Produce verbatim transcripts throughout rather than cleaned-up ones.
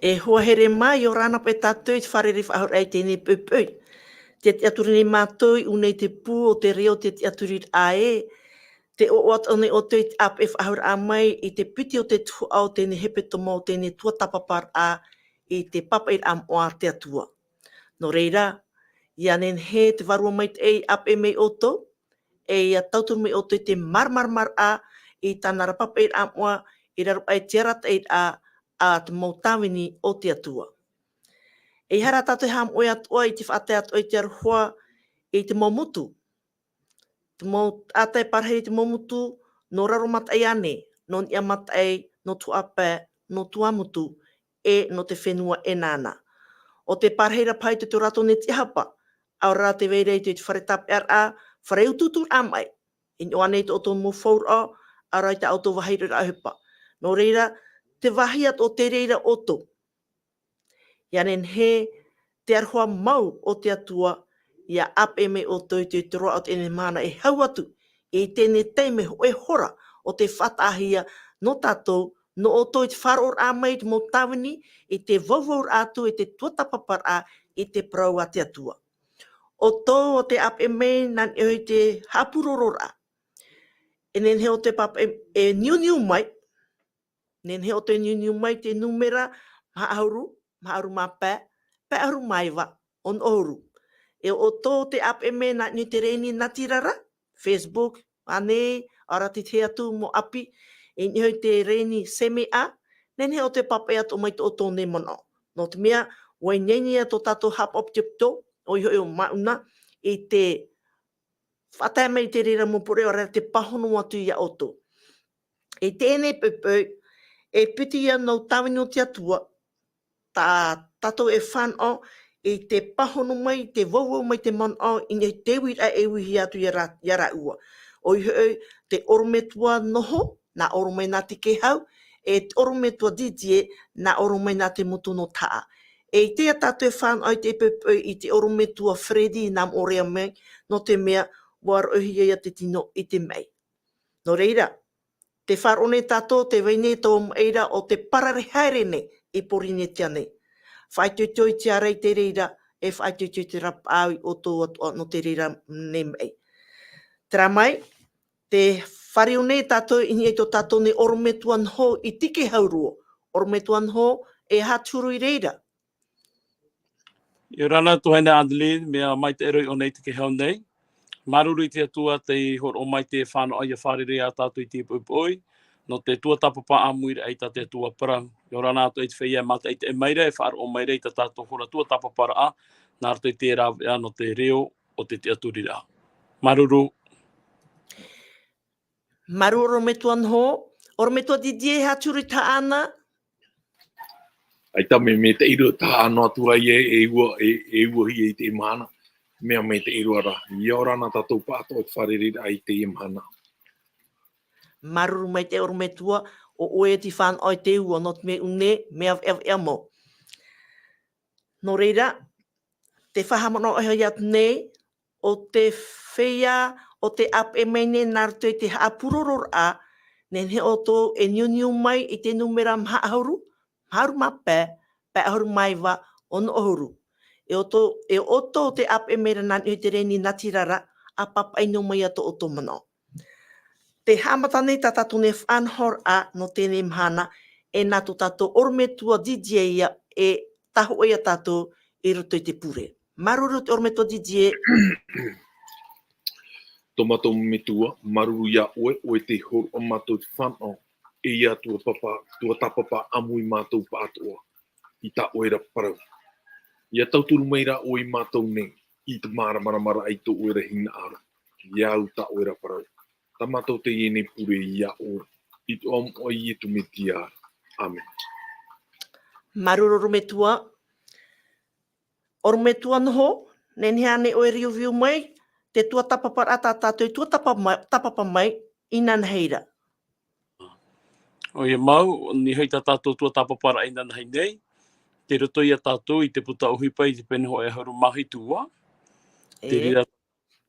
E hoa here mai, ʻia ora na paʻi tātou i te fārerei faʻahou raʻa i teie poʻipoʻi. Tē tiʻaturi nei mātou i ʻō nei i te pū o te reo, tē tiʻaturi ra ē, tē ʻoaʻoa atoʻa nei ʻoutou i te ʻāpeʻe faʻahou raʻa mai i te piti o te tuhaʻa o teie hepetoma o teie tuatāpaparaʻa i te pāpaʻiraʻa moʻa a te Atua. Nō reira, ʻia nehenehe te Vārua Maitaʻi e ʻāpeʻe mai ia ʻoutou, e ʻia tauturu mai ia ʻoutou i te māramaramaraʻa i tāna ra pāpaʻiraʻa moʻa, i raro aʻe i te arataʻiraʻa a te mau tāvini o te Atua. E ʻeiaha rā tātou e haʻamoʻe atoʻa i te faʻatae atoʻa i te aroha i te mau motu. Te mau taʻata e parahi i te mau motu, nō Raromataʻi ānei, nō Niʻa Mataʻi, nō Tuhaʻa Pae, nō Tuamotu, e nō te fenua ʻEnana. ʻO tē parahi ra paʻi i tō rātou nei tiʻahapa, ʻaore rā tē vai ra i te fare tāpeʻaraʻa, fare utuuturaʻa maʻi. I niʻa ānei i tō ʻoutou mau fauraʻo, ʻaore rā i tā ʻoutou vāhi roʻoraʻa ʻohipa. Nō reira, tē vāhi atoʻa o te reira ʻoutou. ʻIa nehenehe te aroha mau o te Atua, ʻia ʻāpeʻe mai ia ʻoutou i te roaʻa o teie mahana e hau atu, i teie taime hōʻē hora o te faʻataʻahia nō tātou, nō ʻoutou i te faʻaroʻoraʻa mai i te mau tāvini, i te vauvauraʻa atu, i te tuatāpaparaʻa, i te parau a te Atua. ʻOutou ʻo tē ʻāpeʻe mai nā niʻa i te haʻapurororaʻa. E nehenehe ʻoutou e pāpaʻi, e niuniu mai, nehenehe ʻoutou e niuniu mai i te nūmera maha ʻahuru, maha ʻahuru mā pae, pae ʻahuru mā iva, ono ʻahuru. E ʻoutou ʻo tē ʻāpeʻe mai nā niʻa i te rēni natirara, Facebook, ānei, ʻaore rā tētahi atu mau ʻapi, i niʻa i te rēni CMA, nehenehe ʻoutou e pāpaʻi atoʻa mai i tō ʻoutou nei manaʻo. Nō te mea, ʻua ʻineine ia tō tātou haʻapaʻo pitopito, ʻoia hoʻi ʻo Mauna, i te faʻatae mai i te reira mau pure, ʻaore rā te pāhono atu ia ʻoutou. I teie poʻipoʻi, e piti ia nō tāvini o te Atua, tā tātou e fānaʻo i te pāhono mai, te vauvau mai te manaʻo, i niʻa i te uiraʻa e uihia atu ia rā-, ia rāua. ʻOia hoʻi, te ʻorometua Noho, nā ʻorometua Tikehau, e te ʻorometua Didier, nā ʻorometua Te Motu nō Tahaʻa. E ʻite ia tātou e fānaʻo i te poʻipoʻi i te ʻorometua Freddy nā moʻorea mai, nō te mea, ʻua roʻohia ia te tino i te maʻi. Nō reira, tē faʻaroʻo nei tātou, tē vai nei taua maʻi ra ʻo te parare haere nei i Pōrīnetia nei. Faʻaitoito i te ara i te reira, e faʻaitoito i te rapaʻau i ʻoutou atoʻa nō te reira nei maʻi. Terā mai, tē fāriu nei tātou i niʻa i tō tātou nei ʻorometua Noho i Tikehau roa. ʻOrometua Noho, e aha te huru i reira? ʻIa ora na tuahine Adeline, mea maitaʻi roa i ʻō nei i Tikehau nei. Māuruuru i te Atua tei hōroʻa mai te fānaʻo ʻia fārerei ia tātou i teie poʻipoʻi, nō te tuatāpapa ʻāmui raʻa i tā te Atua parau. ʻIa ora na atoʻa i te feiā e mātaʻitaʻi mai ra, e faʻaroʻo mai ra i tā tātou hora tuatāpaparaʻa, nā roto i te rāveʻa nō te reo o te tiʻaturiraʻa. Māuruuru. Māuruuru ʻorometua Noho, ʻorometua Didier, e aha te huru i Tahaʻa na? ʻAita, mea maitaʻi roa Tahaʻa noa atu ai e, e ua, e, e uahia i teie mahana. Mea maitaʻi roa rā. ʻIa ora na tātou pāʻatoʻa i te fārereiraʻa i teie mahana. Māuruuru maitaʻi ʻorometua, ʻo ʻoe te fānaʻo i te ua nō te mea ʻu nei, mea veʻaveʻa mau. Nō reira, tē faʻahaʻamanaʻo atu nei, ʻo te feiā, ʻo tē ʻāpeʻe mai nei nā roto i te haʻapurororaʻa, nehenehe ʻoutou e niuniu mai i te nūmera maha ʻahuru, maha ʻahuru mā pae, pae ʻahuru mā iva, ono ʻahuru. E ʻoutou, e ʻoutou tē ʻāpeʻe mai ra nā niʻa i te rēni natirara, ʻa pāpaʻi noa mai ia tō ʻoutou manaʻo. Tē haʻamata nei tā tātou nei faʻanahoraʻa nō teie mahana, e nā tō tātou ʻorometua Didier ia, e tāhōʻē ia tātou i roto i te pure. Māuruuru te ʻorometua Didier. Tō mātou Metua, māuruuru iā ʻoe, ʻoe tei hōroʻa mātou te fānaʻo, e ʻia tuatāpapa, tuatāpapa ʻāmui mātou pāʻatoʻa i tā ʻoe ra parau. ʻIa tauturu mai rā ʻoe ia mātou nei, i te māramarama i tō ʻoe ra hinaʻaro, ʻia au tā ʻoe ra parau. Tā mātou teie nei pure iā ʻoe, i te iʻoa o Iesu Mesia. ʻĀmene. Māuruuru ʻorometua. ʻOrometua Noho, nehenehe ānei ʻoe e riuviu mai, te tuatāpaparaʻa tā tātou i tuatāpapa mai, tāpapa mai, inanahi ra. ʻOia mau, nō niʻa i tā tātou tuatāpaparaʻa inanahi nei, tei roto ia tātou i te puta ʻohipa i te pene hōʻē ʻahuru mā hitu ā. Te reira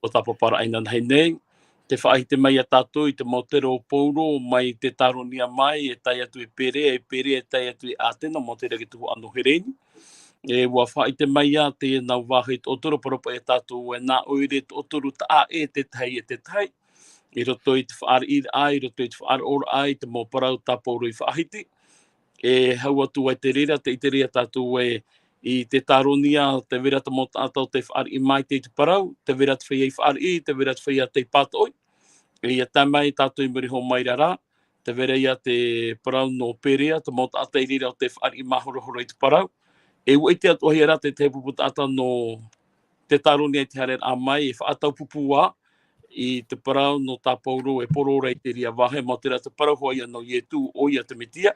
tuatāpaparaʻa inanahi nei, Te faʻahiti mai ia tātou i te mau tere o Paulo mai Tetaronia mai, e tae atu i Perea, e Perea e tae atu i Atena, mau tere ki te tuhaʻa nō Hereni. E ua faʻahiti mai ia te nau vāhi toʻotoro, parau paʻi ia tātou e nā ʻoire toʻotoro taʻa ʻē te tahi e te tahi. I roto i te faʻariʻiraʻa, i roto i te faʻaroʻoraʻa, i te mau parau tā Paulo i faʻahiti. E hau atu ai te reira, te ʻite ia tātou e, i Tetaronia, tē vai ra te mau taʻata o tē faʻariʻi maitaʻi i te parau, tē vai ra te feiā i faʻariʻi, tē vai ra te feiā tei pātoʻi. E ia tae mai tātou i muri iho mai ra, tē vai ra ia te parau nō Perea, te mau taʻata i reira o tē faʻariʻi māhorahora i te parau. E ua ʻite atoʻahia ra te tahi pupu taʻata nō Tetaronia i te haereraʻa mai, e faʻataupupu ā i te parau nō tā Paulo e poro ra i terā vāhi, mau terā te parau hoʻi ia nō Ietu, ʻoia te Metia,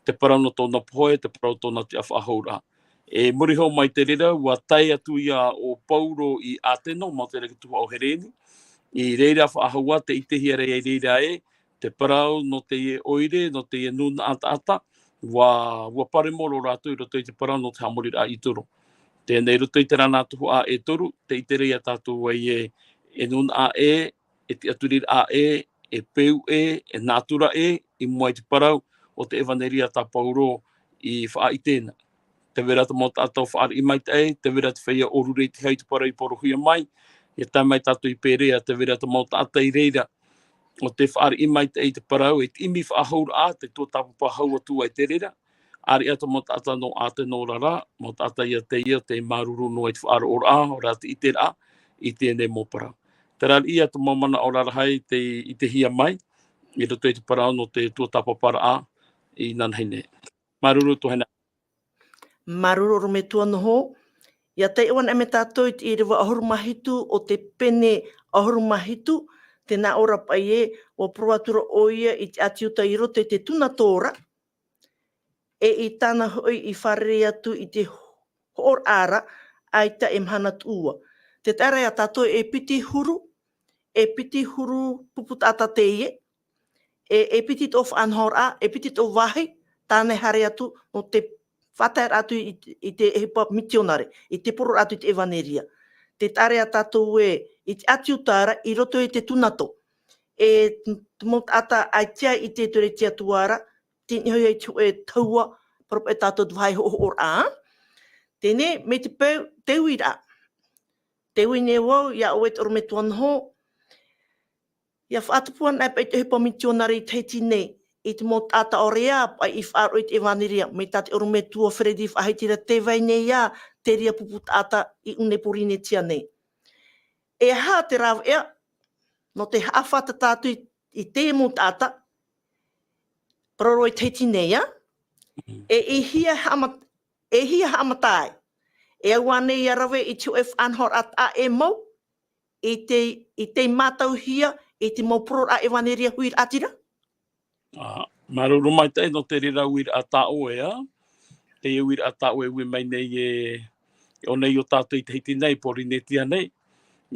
te parau nō tōna pohe, te parau tōna tiʻafaʻahouraʻa. E muri iho mai te reira, ua tae atu ia ʻo Paulo i Atena, mau terā ki te tuhaʻa o Hereni. I reira faʻahou ā, tē ʻitehia ra i reira ē, te parau nō teie ʻoire, nō teie nūnaʻa taʻata, ua, ua paremoro rātou i roto i te parau nō te haʻamoriraʻa ʻĪtoro. Teie nei, i roto i terā nā tuhaʻa e toru, tē ʻite ra ia tātou ai ē, e nūnaʻa ʻē, e tiʻaturiraʻa ʻē, e peu ʻē, e nātura ʻē, i mua i te parau o te ʻevaneria tā Paulo i faʻaʻite na. Tē vai ra te mau taʻata o faʻariʻi maitaʻi, tē vai ra te feiā ʻōrure i te hau i te parau i porohia mai, ia tae mai tātou i Perea, tē vai ra te mau taʻata i reira o tē faʻariʻi maitaʻi i te parau, e te ʻimi faʻahouraʻa, te tuatāpapa hau atu ai te reira, ʻāreʻa te mau taʻata nō Atena ra, mau taʻata ia teie o tē māuruuru noa i te faʻaroʻoraʻa, ʻo rātou te ʻiteraʻa i teie nei mau parau. Terā ia te mau manaʻo rarahi tē ʻitehia mai, i roto i te parau nō te tuatāpaparaʻa inanahi nei. Māuruuru tuahine. Māuruuru ʻorometua Noho. Ia taiʻo anaʻe mai tātou i te ʻīrava ʻahuru mā hitu o te pene ʻahuru mā hitu, tē nā ʻō ra paʻi ē, ʻua parau atu ra ʻoia i te ʻĀti Iuta i roto i te tūnato ra, e i tāna hoʻi i fārerei atu i te hoʻoraʻa ra, ʻaita e mahana tuʻua. Tē taʻa ra ia tātou e piti huru, e piti huru pupu taʻata teie, e, e piti tō faʻanahoraʻa, e piti tō vāhi, tāna e haere atu nō te faʻataeraʻa atu i, i te ʻohipa mitionare, i te pororaʻa atu i te ʻevaneria. Tē taʻa ra ia tātou ē, i te ʻĀti Iuta ra, i roto i te tūnato. E te mau taʻata ʻaita i ʻite i te Atua ra, tei niʻa hoʻi i te hōʻē tahua, parau paʻi ia tātou te vāhi hoʻohoʻoraʻa. Teie nei, mai te peu, te uiraʻa. Tē ui nei vau, ia ʻoe te ʻorometua Noho, ia faʻatupu anaʻe paʻi te ʻohipa mitionare i Tahiti nei, i te mau taʻata ʻore ā paʻi i faʻaroʻo i te ʻevaneria, mai tā te ʻorometua Freddy faʻahiti ra tē vai nei ā terā pupu taʻata i ʻō nei Pōrīnetia nei. E aha te rāveʻa, nō te haʻafātata atu i, i te mau taʻata, parau roa i Tahiti nei, ā? Mm. E, e hia haʻamat-, e hia haʻamata ai. E au ānei ia rave i te hōʻē faʻanahoraʻa taʻa ʻē mau, i te, i te mātauhia, i te mau pororaʻa ʻevaneria huiraʻatira? Ā, māuruuru maitaʻi nō te reira uiraʻa tā ʻoe, ā? Te uiraʻa tā ʻoe e ui mai nei e, e ʻō nei ʻo tātou i Tahiti nei, Pōrīnetia nei.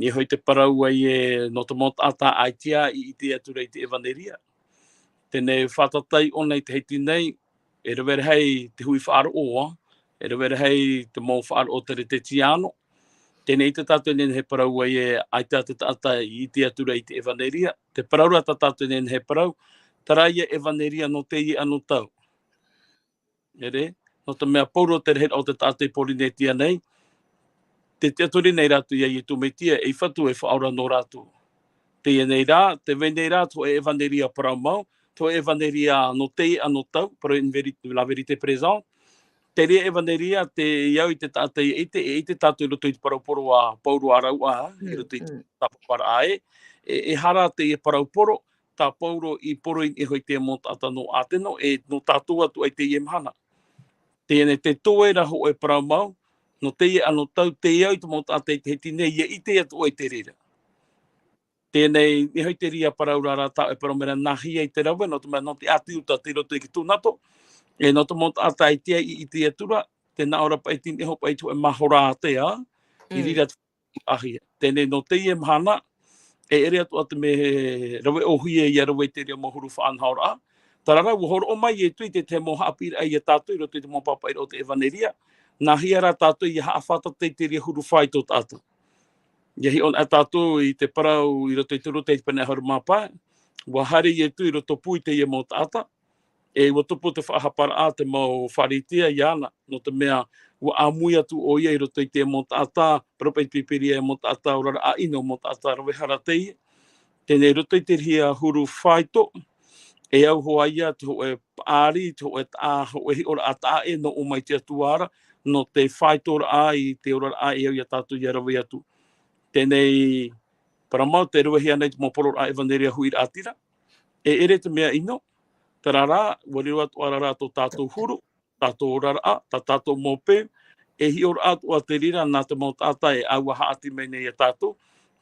Niʻa hoʻi te parau ai ē, nō te mau taʻata ʻaita i ʻite atu ra i te ʻevaneria. Teie nei fātata i ʻō nei Tahiti nei, e rave rahi te hui faʻaroʻo, ā, e rave rahi te mau faʻaroʻo Teretetiano. Teie nei ʻite tātou e nehenehe e parau ai ē, ʻaita te taʻata i ʻite atu ra i te ʻevaneria. Te parau ra tā tātou e nehenehe e parau, terā ia ʻevaneria nō teie anotau. ʻEre, nō te mea pauroa te rahiraʻa o te taʻata i Pōrīnetia nei, tē tiʻaturi nei rātou ia Ietu Metia, ei Fatu e Faʻaora nō rātou. Teie nei rā, tē vai nei rā te hōʻē ʻevaneria parau mau, te hōʻē ʻevaneria nō teie anotau, parole in vérité, la vérité présente. Terā ʻevaneria, tei au i te taʻata i ʻite, e ʻite tātou i roto i te parau poro a Paulo a rāua, i roto i te tāpaparaʻa ē, e, e aha rā teie parau poro, tā Paulo i poro i niʻa hoʻi i te mau taʻata nō Atena, e nō tātou atoʻa i teie mahana. Teie nei te toe ra hōʻē parau mau, nō teie anotau, tei au i te mau taʻata i Tahiti nei, ia ʻite atoʻa i te reira. Teie nei, niʻa hoʻi terā parau ra rā tā ʻoe e parau mai ra nāhea i te rave, nō te mea nō te ʻĀti Iuta tei roto i te tūnato, e nō te mau taʻata ʻaita i ʻite atu ra, tē nā ʻō ra paʻi tei niʻa hoʻi paʻi i te hōʻē mahora ātea, i reira te faʻaʻāhia. Teie nei nō teie mahana, e ʻere atoʻa te mea e rave ʻōhie ia rave i terā mau huru faʻanahoraʻa. Terā rā, ʻua hōroʻa mai Ietu i te tahi mau haʻapiʻiraʻa ia tātou i roto i te mau pāpaʻiraʻa o te ʻevaneria. Nāhea rā tātou ia haʻafātata i terā huru faito taʻata. Ia hiʻo anaʻe tātou i te parau i roto i te Luka i te pene ʻahuru mā pae, ua haere Ietu i roto pū i teie mau taʻata, e ua tupu te faʻahaparaʻa te mau Pharisea iāna, nō te mea ua ʻāmui atu ʻoia i roto i te mau taʻata, parau paʻi te Pīpīria e mau taʻata oraraʻa ʻino, mau taʻata rave hara teie. Teie nei i roto i te riʻi ʻahuru faito, e au hoʻi ia te hōʻē paʻari, te hōʻē taʻa, hōʻē hiʻoraʻa taʻa ʻē nō ʻō mai te Atua ra, nō te faitoraʻa i te oraraʻa e au ia tātou ia rave atu. Teie nei, parau mau, tē ravehia nei te mau parau ʻevanelia huiraʻatira. E ʻere te mea ʻino, terā rā, ua riro atoʻa ra tō tātou huru, tātou oraraʻa, tā tātou mau peu, e hiʻoraʻa atoʻa te reira nā te mau taʻata e au ʻa haʻati mai nei ia tātou,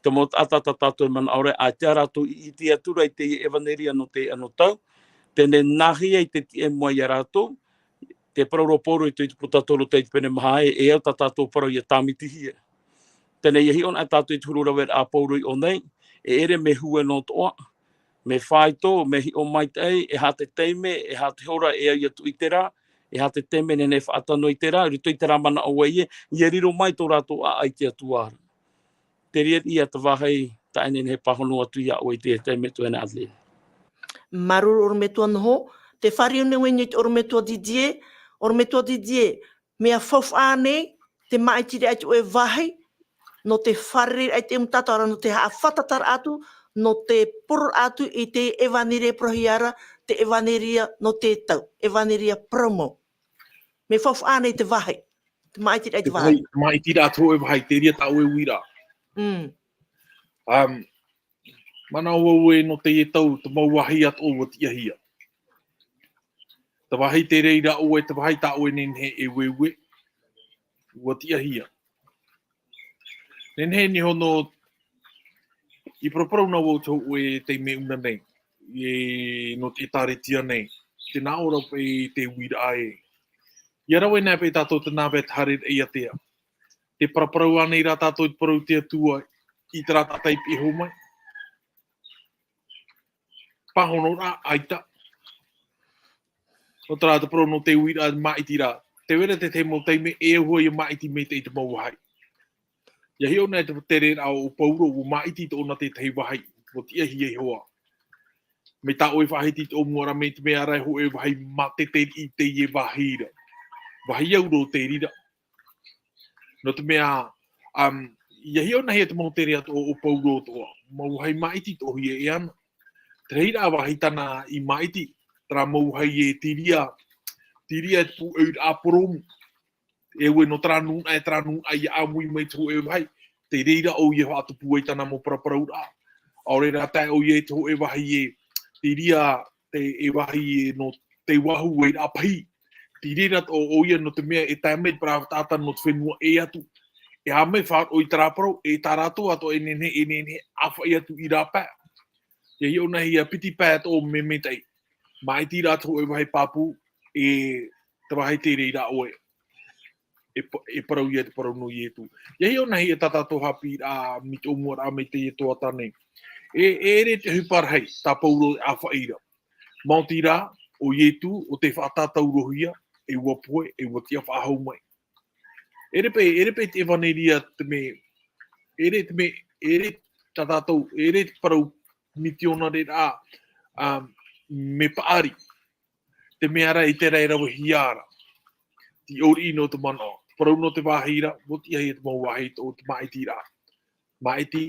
te mau taʻata tā tātou e manaʻo ra, ʻaita rātou i ʻite atu ra i te ʻevanelia nō te anotau, teie nei nāhea i te tiʻa i mua ia rātou, te parau ra ʻo Pauro i te, i te puta toro i te pene maha ē, e au tā tātou parau ia tāmitihia. Teie nei ia hiʻo anaʻe tātou i te huru raveraʻa a Pauro i ʻō nei, e ʻere mea hue noa atoʻa, mea faito, mea hiʻo maitaʻi, e aha te taime, e aha te hora, e au ia tuʻu i terā, e aha te taime, nehenehe e faʻatano i terā, i roto i terā manaʻo ē, ia riro mai tō rātou ʻāʻai i te Atua ra. Te reira ia te vāhi, taʻa nehenehe e pāhono atu ia ʻoe i te taime atu e nā ʻālele. Māuruuru ʻorometua Noho, tē fārerei nei vau i te ʻorometua Didier, ʻorometua Didier, mea faufaʻa ānei te māʻitiraʻa i te hōʻē vāhi, nō te fārereiraʻa i te mau taʻata ra, nō te haʻafātataraʻa atu, nō te pororaʻa atu i te ʻevanelia e parauhia ra, te ʻevanelia nō te tau, ʻevanelia parau mau. Mea faufaʻa ānei te vāhi, te māʻitiraʻa i te Te vāhi. vāhi, māʻitiraʻa te hōʻē vāhi, te reira tā ʻoe uiraʻa. Mm. Um, Manaʻo vau ē nō teie tau, te mau vāhi atoʻa ua tiʻahia. Te vāhi tē reira ʻoe, te vāhi tā ʻoe e nehenehe e ueue, ua tiʻahia. Nehenehe e niho nō, i paraparau noa vau te hōʻē taime ʻuna nei, e, nō te ʻĒtārētia nei, te nā ʻō ra paʻi te uiraʻa ē. Ia rave anaʻe paʻi tātou te nā vai te haere i te ea. Tē paraparau ānei rā tātou i te parau te Atua i terā taʻata i pihaʻi iho mai? Pāhonoraʻa, ʻaita. Nō terā te parau nō te uiraʻa māʻitiraʻa. Tē vai ra te tahi mau taime e au hoʻi ia māʻiti maitaʻi i te mau vāhi. Ia hiʻo anaʻe te tereraʻa ʻo Pauro, ua māʻiti tōna te tahi vāhi, ua tiʻahia iho ā. Mai tā ʻoe faʻahiti i te ʻōmuaraʻa mai te mea ra e hōʻē vāhi mātete i teie vāhi ra. Vāhi au roa te reira. Nō te mea, um, ia hiʻo anaʻe ia te mau tere atoʻa ʻo Pauro atoʻa, mau vāhi māʻiti toʻohia e ana. Te reira vāhi tāna i māʻiti, terā mau vāhi e te reira, te reira e te pūʻoiraʻa purōmu. E ue nō terā nūnaʻa, e terā nūnaʻa ia ʻāmui mai te hōʻē vāhi, tē reira ʻoia e faʻatupu ai tāna mau paraparauraʻa. ʻAore rā tae ʻoia i te hōʻē vāhi e, te reira te, e vāhi e nō te vāhi uairaʻa pahi. Tē reira atoʻa ʻoia nō te mea e tae mai te parau taʻata nō te fenua ʻē atu. E haʻamau faʻaroʻo i terā parau, e tā rātou atoʻa e nehenehe, e nehenehe ʻāfaʻi atu i rāpae. Ia hiʻo anaʻe ia piti pae atoʻa mea maitaʻi. Māʻiti rā te hōʻē vāhi pāpū, e te vāhi tē reira ʻoe. E pa-, e parau ia te parau nō Ietu. Ia hiʻo anaʻe ia tā tātou haʻapiʻiraʻa mai te ʻōmuaraʻa mai teie tuhaʻa nei. E, e ʻere te ʻohipa rahi, tā Pauro e ʻāfaʻi ra. Maoti rā, ʻo Ietu, ʻo tē faʻatātaurohia, e ua pohe, e ua tiʻa faʻahou mai. ʻEre paʻi, ʻere paʻi te ʻevanelia te mea, ʻere te mea, ʻere tā tātou, ʻere te parau mitionare rā, um, mea paʻari. Te mea ra i terā e ravehia ra. Te ʻōriʻi nō te manaʻo. Parau nō te vāhi ra, ua tiʻahia te mau vāhi tō te māʻitiraʻa. Māʻiti,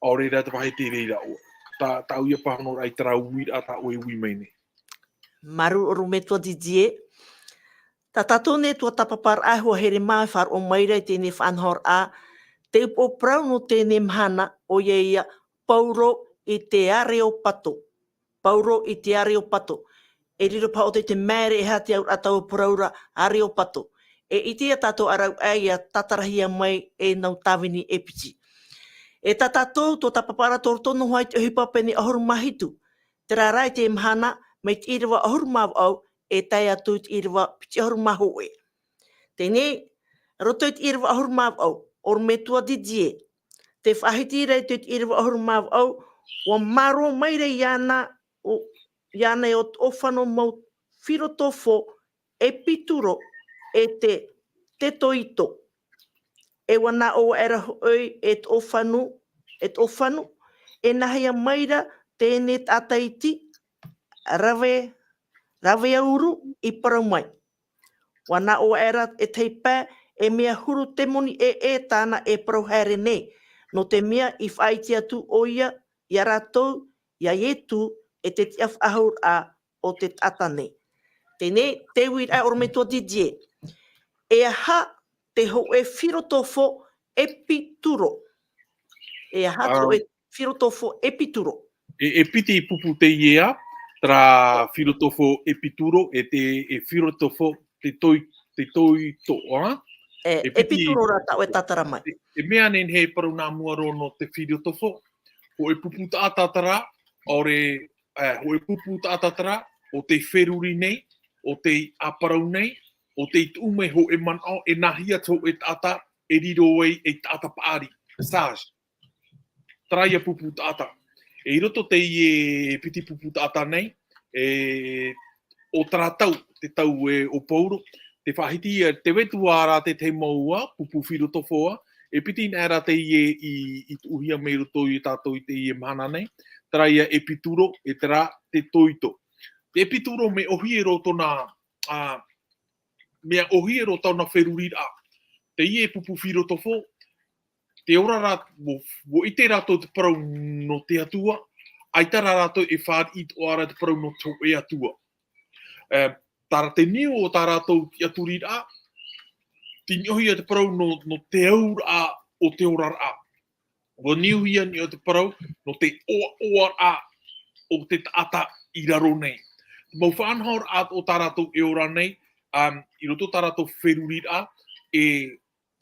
ʻaore rā te vāhi tē reira ʻoe. Tā, tāʻu ia pāhonoraʻa i terā uiraʻa tā ʻoe e ui mai nei. Māuruuru ʻorometua Didier. Tā tātou nei tuatāpaparaʻa e hoa here mā e faʻaroʻo mai ra i teie faʻanahoraʻa. Te upoʻo parau nō teie mahana, ʻoia ia Pauro i te Areopato. Pauro i te Areopato. E riro paha ʻoutou i te māere e aha te auraʻa taua parau ra Areopato. E ʻite ia tātou ʻa rāua ia tātarahia mai e nau tāvini e piti. E tā tātou tuatāpaparaʻa tō roto noa i te ʻohipa pene ʻahuru mā hitu. Terā rā i te mahana, mai te ʻīrava ʻahuru mā vaʻu, e tae atu i te ʻīrava piti ʻahuru mā hōʻē. Teie nei, roto i te ʻīrava ʻahuru mā vaʻu, ʻorometua Didier. Tē faʻahiti ra i te ʻīrava ʻahuru mā vaʻu, ua mārō mai ra iāna, ʻo, iāna e ʻo te ʻōfano mau filotofo, Epituro, e te Tetoito. e ʻua nā ʻō aʻera hoʻi e toʻofanu, e toʻofanu, e nāhea mai ra teie nei taʻata iti, rave, rave auru i parau mai. ʻUa nā ʻō aʻera e tahi pae, e mea huru temoni ʻē tāna e parau haere nei, nō te mea i faʻaʻite atu ʻoia iā rātou, iā Ietu, e te tiʻafaʻahouraʻa o te taʻata nei. Teie nei te uiraʻa ʻorometua Didier. E aha te hōʻē filotofo Epituro? E aha te hōʻē filotofo Epituro? E, e piti pupu teie ā, terā filotofo Epituro, e te, e filotofo te toi, te toito, ā? E, e piti Epituro rā tāʻu e tātara mai. E, e mea nei he parau nā mua roa nō te filotofo, hōʻē pupu taʻata terā, ʻaore, e, hōʻē pupu taʻata terā, ʻo tei feruri nei, ʻo tei ʻāparau nei, ʻo tei tuʻu mai hōʻē manaʻo, e nāhea te hōʻē taʻata, e riro ai ei taʻata paʻari, sage. Terā ia pupu taʻata. E i roto teie piti pupu taʻata nei, e, ʻo terā tau, te tau e o Pauro, te faʻahiti ia, te vetua rā te tahi mau ā, pupu filotofo ā, e piti nei rā teie i, i tuʻuhia mai roto ia tātou i teie mahana nei, terā ia Epituro, e terā te toito. Te Epituro mea ʻōhie roa tōna, ā, mea ʻōhie roa tōna feruriraʻa. Teie pupu filotofo, te ora rā, ʻua, ʻua ʻite rātou te parau nō te Atua, ʻaita rā rātou e fāriʻi atoʻa ra te parau nō te hōʻē Atua. E, terā te niu o tā rātou tiʻaturiraʻa, tei niʻa hoʻi ia te parau nō, nō te auraʻa o te oraraʻa. ʻUa niuhia nei te parau nō te ʻoaʻoaraʻa o te taʻata i raro nei. Te mau faʻanahoraʻa o tā rātou e ora nei, um, i roto tā rātou feruriraʻa, e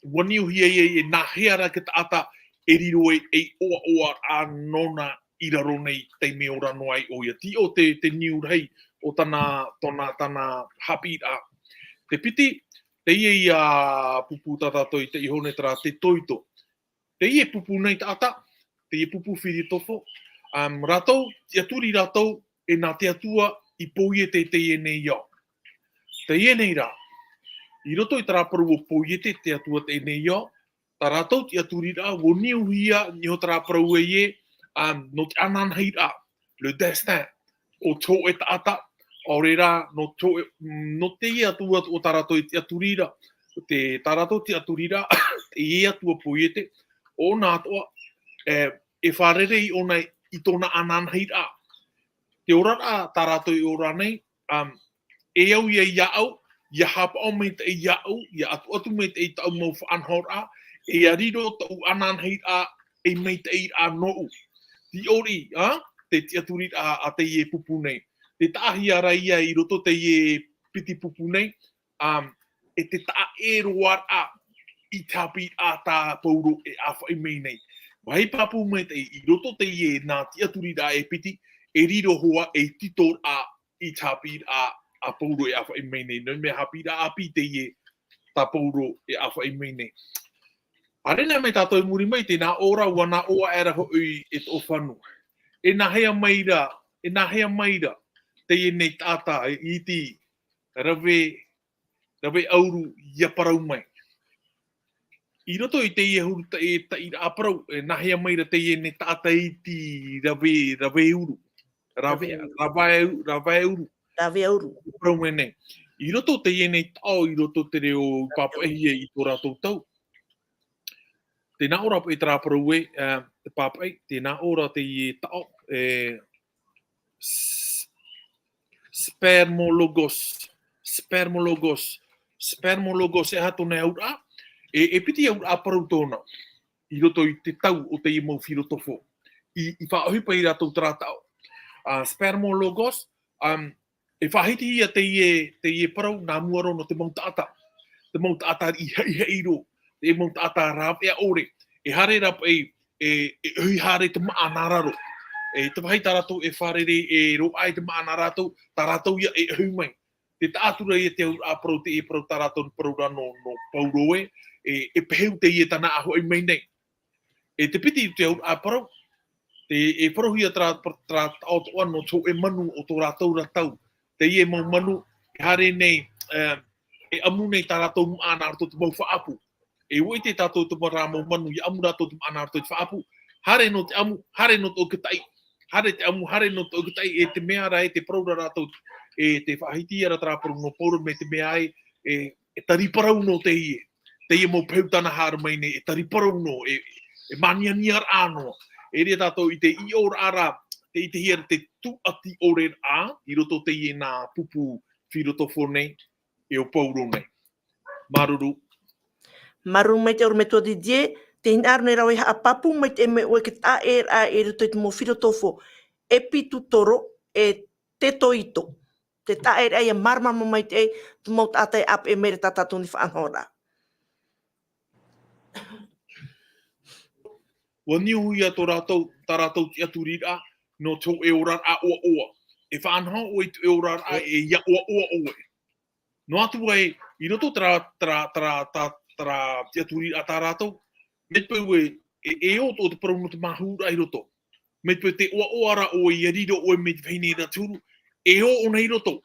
ʻua niuhia ia e nāhea rā te taʻata e riro ai ei ʻoaʻoaraʻa nōna i raro nei, tei mea ora noa ai ʻoia. Tei ʻō te, te niu rahi o tāna, tōna, tāna haʻapiʻiraʻa. Te piti, teie ia pupu tā tātou i te iho nei terā te toito. Teie pupu nei taʻata, teie pupu filotofo, um, rātou, tiʻaturi rātou, e nā te Atua i Poiete teie nei ao. Teie nei rā, i roto i terā parau o Poiete, te Atua teie nei ao, tā rātou tiʻaturiraʻa, ʻua niuhia nei terā parau e, um, nō te ananahi rā, le destin, o te hōʻē taʻata, ʻaore rā, nō te hōʻē, mm, nō teie Atua o tā rātou e tiʻaturi ra, te, tā rātou tiʻaturi ra, teie Atua Poiete, ʻōna atoʻa, e, e fārerei ʻōna i tōna ananahi rā. Te oraraʻa tā rātou e ora nei, um, e au ia iāʻu, ʻia haʻapaʻo maitaʻi iāʻu, ʻia atuatu maitaʻi tāʻu mau faʻanahoraʻa, e ʻia riro tāʻu ananahi rā, ei maitaʻi rā nōʻu. Tei ʻō ra, ā, te tiʻaturiraʻa a teie pupu nei. Te taʻahia ra ia i roto teie piti pupu nei, um, e te taʻa ʻē roa rā i te haʻapiʻiraʻa tā Pauro e ʻāfaʻi mai nei. Vaiiho pāpū maitaʻi i roto teie nā tiʻaturiraʻa e piti, e riro hoʻi ei tito rā i te haʻapiʻiraʻa a Pauro e ʻāfaʻi mai nei. Nō te mea haʻapiʻiraʻa ʻāpī teie tā Pauro e ʻāfaʻi mai nei. Haere noa mai tātou i muri mai, tē nā ʻō ra, ʻua nā ʻō aʻera hoʻi e toʻofanu. E nāhea mai ra, e nāhea mai ra, teie nei taʻata, e iti, rave, rave ʻauru, ʻia parau mai. I roto i teie huru ta-, e taʻiraʻa parau, e nāhea mai ra teie nei taʻata iti rave, rave ʻauru. Rave, rave ʻauru, rave ʻauru. Rave ʻauru. Parau mai nei. I roto teie nei taʻo, i roto te reo i pāpaʻihia i tō rātou tau. Tē nā ʻō ra paʻi terā parau ē, e, te pāpaʻi, tē nā ʻō ra teie taʻo, e, s-, spermologos, spermologos, spermologos, e aha tōna auraʻa, e, e piti auraʻa parau tōna, i roto i te tau o teie mau filotofo, i, i faʻaʻohipa ia rātou terā taʻo. A, spermologos, um, e faʻahitihia teie, teie parau nā mua roa nō te mau taʻata. Te mau taʻata riʻi haʻihaʻi roa, te mau taʻata rāveʻa ʻore. E haere ra paʻi, e, e ʻohi haere te māʻa nā raro. E te vāhi tā rātou e fārerei, e roaʻa i te māʻa nā rātou, tā rātou ia e ʻohi mai. Tē taʻa atu ra ia te auraʻa parau, teie parau tā rātou parau ra nō, nō Pauro ē, e, e pehē teie tāna ʻāfaʻi mai nei. E te piti i te auraʻa parau, te, e parauhia terā, terā taʻo atoʻa nō te hōʻē manu o tō rātou ra tau. Teie mau manu, e haere nei, e, e ʻamu nei tā rātou māʻa nā roto te mau faʻaʻapu. E ʻua ʻite tātou te mau rā mau manu, ʻia ʻamu rātou te mau ʻana roto i te faʻaʻapu. Haere nō te ʻamu, haere nō te ʻokotaʻi. Haere te ʻamu, haere nō te ʻokotaʻi, e te mea rā, e te parau ra rātou, e tē faʻahiti ra terā parau nō Pauro, mai te mea ē, e, e tari parau nō teie. Teie mau pehu tāna haere mai nei, e tari parau nō, e, e māniania ra noa. E ʻere tātou i te ʻiʻo ra, te ʻitehia ra te tūʻati ʻore ra, i roto teie nā pupu Filotofo nei, e ʻo Pauro nei. Māuruuru. Māuruuru maitaʻi ʻorometua Didier, tē hinaʻaro nei ra vau e haʻapāpū maitaʻi mai ʻoe i te taʻeraʻa i roto i te mau Filotofo, Epitutoro, e Tetoito. Te taʻeraʻa ʻia māramarama maitaʻi, te mau taʻata e ʻāpeʻe mai ra tā tātou nei faʻanahoraʻa. ʻUa niuhia tō rātou, tā rātou tiʻaturiraʻa, nō te hōʻē oraraʻa ʻoaʻoa. E faʻanaho ʻoe i te oraraʻa, e ʻia ʻoaʻoa ʻoe. Noa atu ai, i roto terā, terā, terā, terā, terā tiʻaturiraʻa tā rātou, mai te peu e, e, e ʻo tō te parau nō te māhuraʻa i roto. Mai te peu tē ʻoaʻoa ra ʻoe ʻia riro ʻoe mai te vahine ra te huru, e ʻo ʻōna i roto.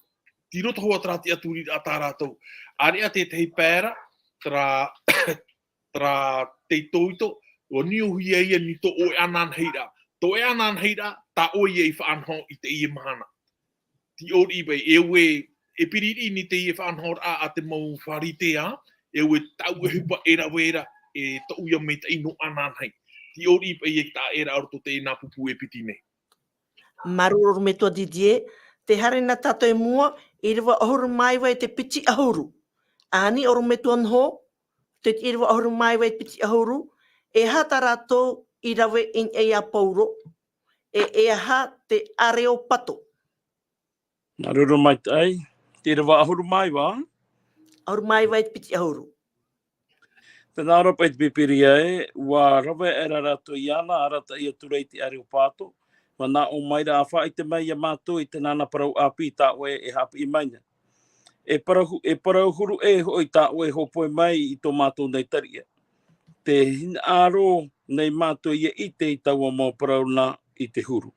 Tei roto hoʻi terā tiʻaturiraʻa tā rātou. ʻĀreʻa tētahi pae ra, terā, terā Tetoito, ʻua niuhia ia nō tō ʻoe ananahi ra. Tō ʻoe ananahi ra, tā ʻoe ia i faʻanaho i teie mahana. Tei ʻōriʻi paʻi, e ʻua, e piri riʻi nei teie faʻanahoraʻa a te mau Pharisea, e ʻua tāʻu e ʻohipa e rave ra, e tōʻu ia maitaʻi nō ananahi. Tei ʻōriʻi paʻi e taʻeraʻa o roto teie nā pupu e piti nei. Māuruuru ʻorometua Didier, tē haere na tātou i mua, ʻīrava ʻahuru mā iva i te piti ʻahuru. Ani ʻorometua Noho, te ʻīrava ʻahuru mā iva i te piti ʻahuru, e aha tā rātou i rave i niʻa ia Pauro, e, e aha te Areopato. Māuruuru maitaʻi, te ʻīrava ʻahuru mā iva. ʻAhuru mā iva i te piti ʻahuru. Tē nā ʻō ra paʻi te Pīpīria ē, ʻua rave aʻera rātou iāna, arataʻi atu ra i te Areopato, manaʻo mai ra ʻa faʻaʻite mai ia mātou i te nānā parau ʻāpī tā ʻoe e haʻapiʻi mai nei. E parau hu-, e parau huru ʻē hoʻi tā ʻoe e hōpoi mai i tō mātou nei tariʻa. Tē hinaʻaro nei mātou ʻia ʻite i taua mau parau nā i te huru.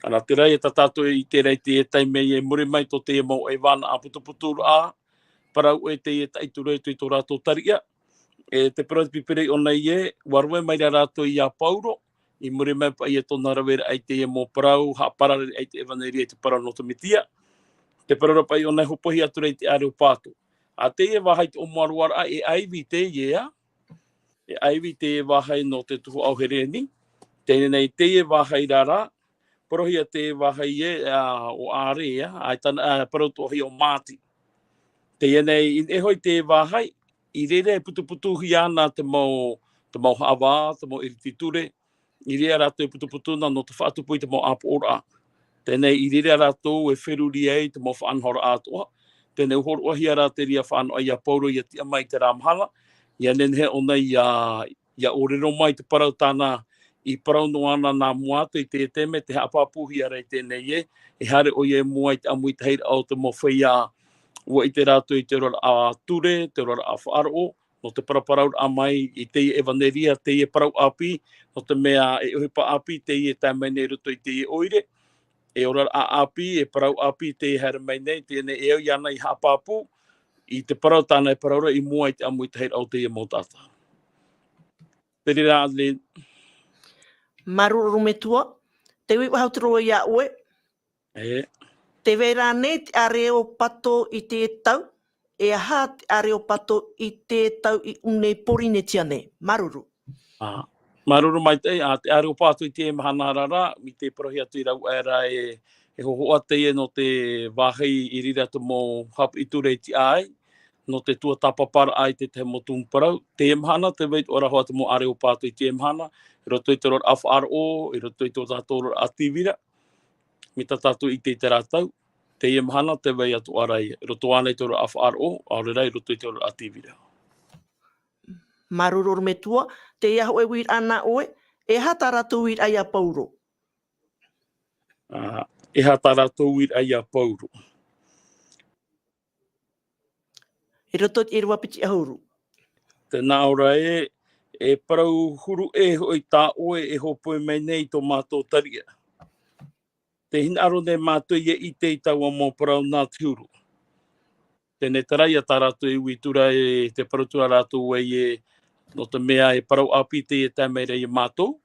Ana terā ia tā tātou e ʻite ra i teie taime i muri mai tō teie mau ʻaivānaʻa putuputuraʻa, parau ʻē teie e taʻi atu ra i tō rātou tariʻa. E te parau te Pīpīria i ʻō nei ē, ʻua rave mai ra rātou ia Pauro, i muri mai paʻi i tōna raveraʻa i teie mau parau, haʻaparareraʻa i te ʻevaneria i te parau nō te Mesia. Te parau ra paʻi i ʻō nei e hōpoihia atu ra i te Areopato. ʻA teie vāhi te ʻōmuaraʻa e ʻaivi teie, ā? E ʻaivi teie vāhi nō te tuhaʻa o Hereni. Teie nei teie vāhi ra, parauhia teie vāhi ē, ā, ʻo Area, ʻaita na, ā, parau atoʻa hia ʻo Māti. Teie nei, i niʻa hoʻi teie vāhi, i reira e putuputuhia ana te mau, te mau haʻavā, te mau ʻiriti ture, i reira rātou e putuputu na nō te faʻatupu i te mau ʻāpoʻoraʻa. Teie nei, i reira rātou e feruri ai te mau faʻanahoraʻa atoʻa. Teie nei, ʻua hōroʻahia rā te reira faʻanahoraʻa ia Pauro ʻia tiʻa mai i terā mahana, ʻia nehenehe ʻōna ʻia, ʻia ʻōrero mai te parau tāna i parau noa na nā mua atu i te taime tē haʻapāpūhia ra i teie nei ē, e haere ʻoia i mua i te ʻamuitahiraʻa o te mau feiā, ʻua ʻite rātou i te oraraʻa ture, te oraraʻa faʻaroʻo, nō te paraparauraʻa mai i teie ʻevaneria, teie parau ʻāpī, nō te mea e ʻohipa ʻāpī teie e tae mai nei i roto i teie ʻoire, e oraraʻa ʻāpī, e parau ʻāpī teie e haere mai nei, teie nei e au iāna ʻia haʻapāpū i te parau tāna e parau ra i mua i te ʻamuitahiraʻa o teie mau taʻata. Te reira, Adeline. Māuruuru ʻorometua, te uiuiʻau atu ra vau ia ʻoe. E. Tē vai ra ānei te Areopato i te tau, e aha te Areopato i te tau i ʻō nei Porinetia nei? Māuruuru. Ā, māuruuru maitaʻi, ā, te Areopato i teie mahana ra, i te parauhia atu i rāua ra e, e hōhoʻa teie nō te vāhi i reira te mau haʻapiʻi ture i tiʻa ai, nō te tuatāpaparaʻa i te tahi mau tumu parau. Teie mahana, tē vai atoʻa ra hoʻi te mau Areopato i teie mahana, i roto i te oraraʻa faʻaroʻo, i roto i tō tātou oraraʻa tīvira, mai tā tātou i ʻite i terā tau, teie mahana tē vai atoʻa ra ia, i roto ānei i te oraraʻa faʻaroʻo, ʻaore rā i roto i te oraraʻa tīvira. Māuruuru ʻorometua, teie hōʻē uiraʻa nā ʻoe, e aha tā rātou uiraʻa ia Pauro? Ā, e aha tā rātou uiraʻa ia Pauro? I roto i te ʻīrava piti ʻahuru. Tē nā ʻō ra ē, e parau huru ʻē hoʻi tā ʻoe e hōpoi mai nei i tō mātou tariʻa. Tē hinaʻaro nei mātou ʻia ʻite i taua mau parau nā te huru. Teie nei terā ia tā rātou e ui atu ra e te parau atu ra rātou ē, nō te mea e parau ʻāpī teie e tae mai ra ia mātou.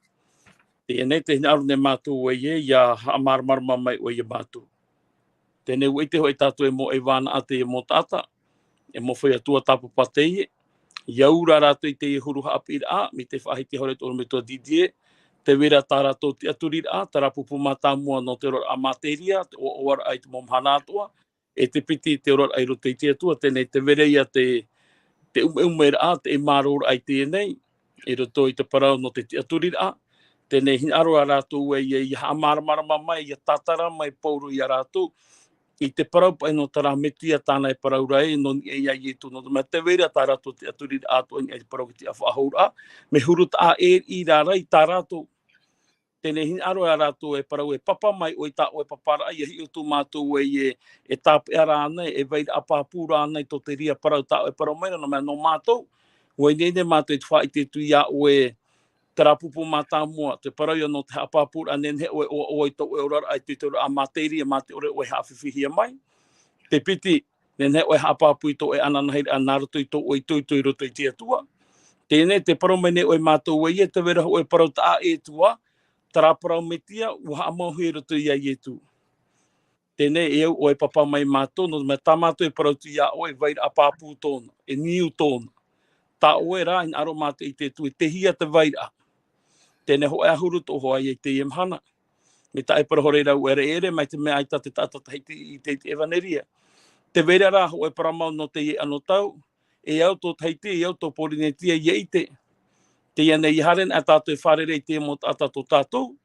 Teie nei te hinaʻaro nei mātou ē, ia haʻamāramarama mai ʻoe ia mātou. Teie nei ʻua ʻite hoʻi tātou e mau ʻaivānaʻa teie mau taʻata, e mau feiā tuatāpapa teie, ia ora rātou i teie huru haʻapiʻiraʻa, mai te faʻahiti hoʻi te ʻorometua Didier, tē vai ra tā rātou tiʻaturiraʻa, terā pupu mātāmua nō te oraraʻa materia, te ʻoaʻoaraʻa i te mau mahana atoʻa, e te piti i te oraraʻa i roto i te Atua, teie nei tē vai ra ia te, te ʻumeʻumeraʻa, te ʻemāroraʻa i teie nei, i roto i te parau nō te tiʻaturiraʻa, teie nei hinaʻaro ra rātou ē, ia, ia haʻamāramarama mai, ia tātara mai Paulo ia rātou, i te parau paʻi nō terā Metia tāna e parau ra ē, nō niʻa ia Ietu, nō te mea tē vai ra tā rātou tiʻaturiraʻa atoʻa i niʻa i te parau i te tiʻa faʻahou ra, mea huru taʻa ʻē i rā ra i tā rātou. Teie nei hinaʻaro ra rātou e parau e papa mai ʻoe i tā ʻoe paparaʻa, ia hiʻo atu mātou ē, e, e tāpeʻa ra ānei, e vairaʻa pāpū ra ānei tō te reira parau tā ʻoe e parau mai ra, nō te mea nō mātou, ʻua ineine mātou e te faʻaʻite atu ia ʻoe, terā pupu mātāmua, te parau ia nō te haʻapāpūraʻa, nehenehe ʻoe e ʻoaʻoa i tō ʻoe oraraʻa, i te, te oraraʻa materia, mā te ʻore ʻoe e haʻafifihia mai. Te piti, nehenehe ʻoe e haʻapāpū i tō ʻoe ananahi ra nā roto i tō ʻoe itoito i roto i te Atua. Teie nei, tē parau mai nei ʻoe ia mātou ē, tē vai ra hoʻi e parau taʻa ʻē atu ā, terā parau Metia, ʻua haʻamauhia i roto ia Ietu. Teie nei e au ʻoe e papa mai ia mātou, nō te mea tā mātou e parau atu ia ʻoe, e vairaʻa pāpū tōna, e niu tōna. Tā ʻoe rā, hinaʻaro mātou e ʻite atu, e tei hea te vairaʻa. Teie nei hōʻē ā huru atoʻa hoʻi ia i teie mahana. Mai tā e parau hoʻi ra ʻoe e ʻere, mai te mea ʻaita te taʻata Tahiti i te, i te ʻevaneria. Tē vai ra rā hōʻē parau mau nō teie anotau, e au tō Tahiti, e au tō Pōrīnetia ia ʻite. Teie nei, ʻia haere ana tātou e fārerei i te mau taʻata tō tātou,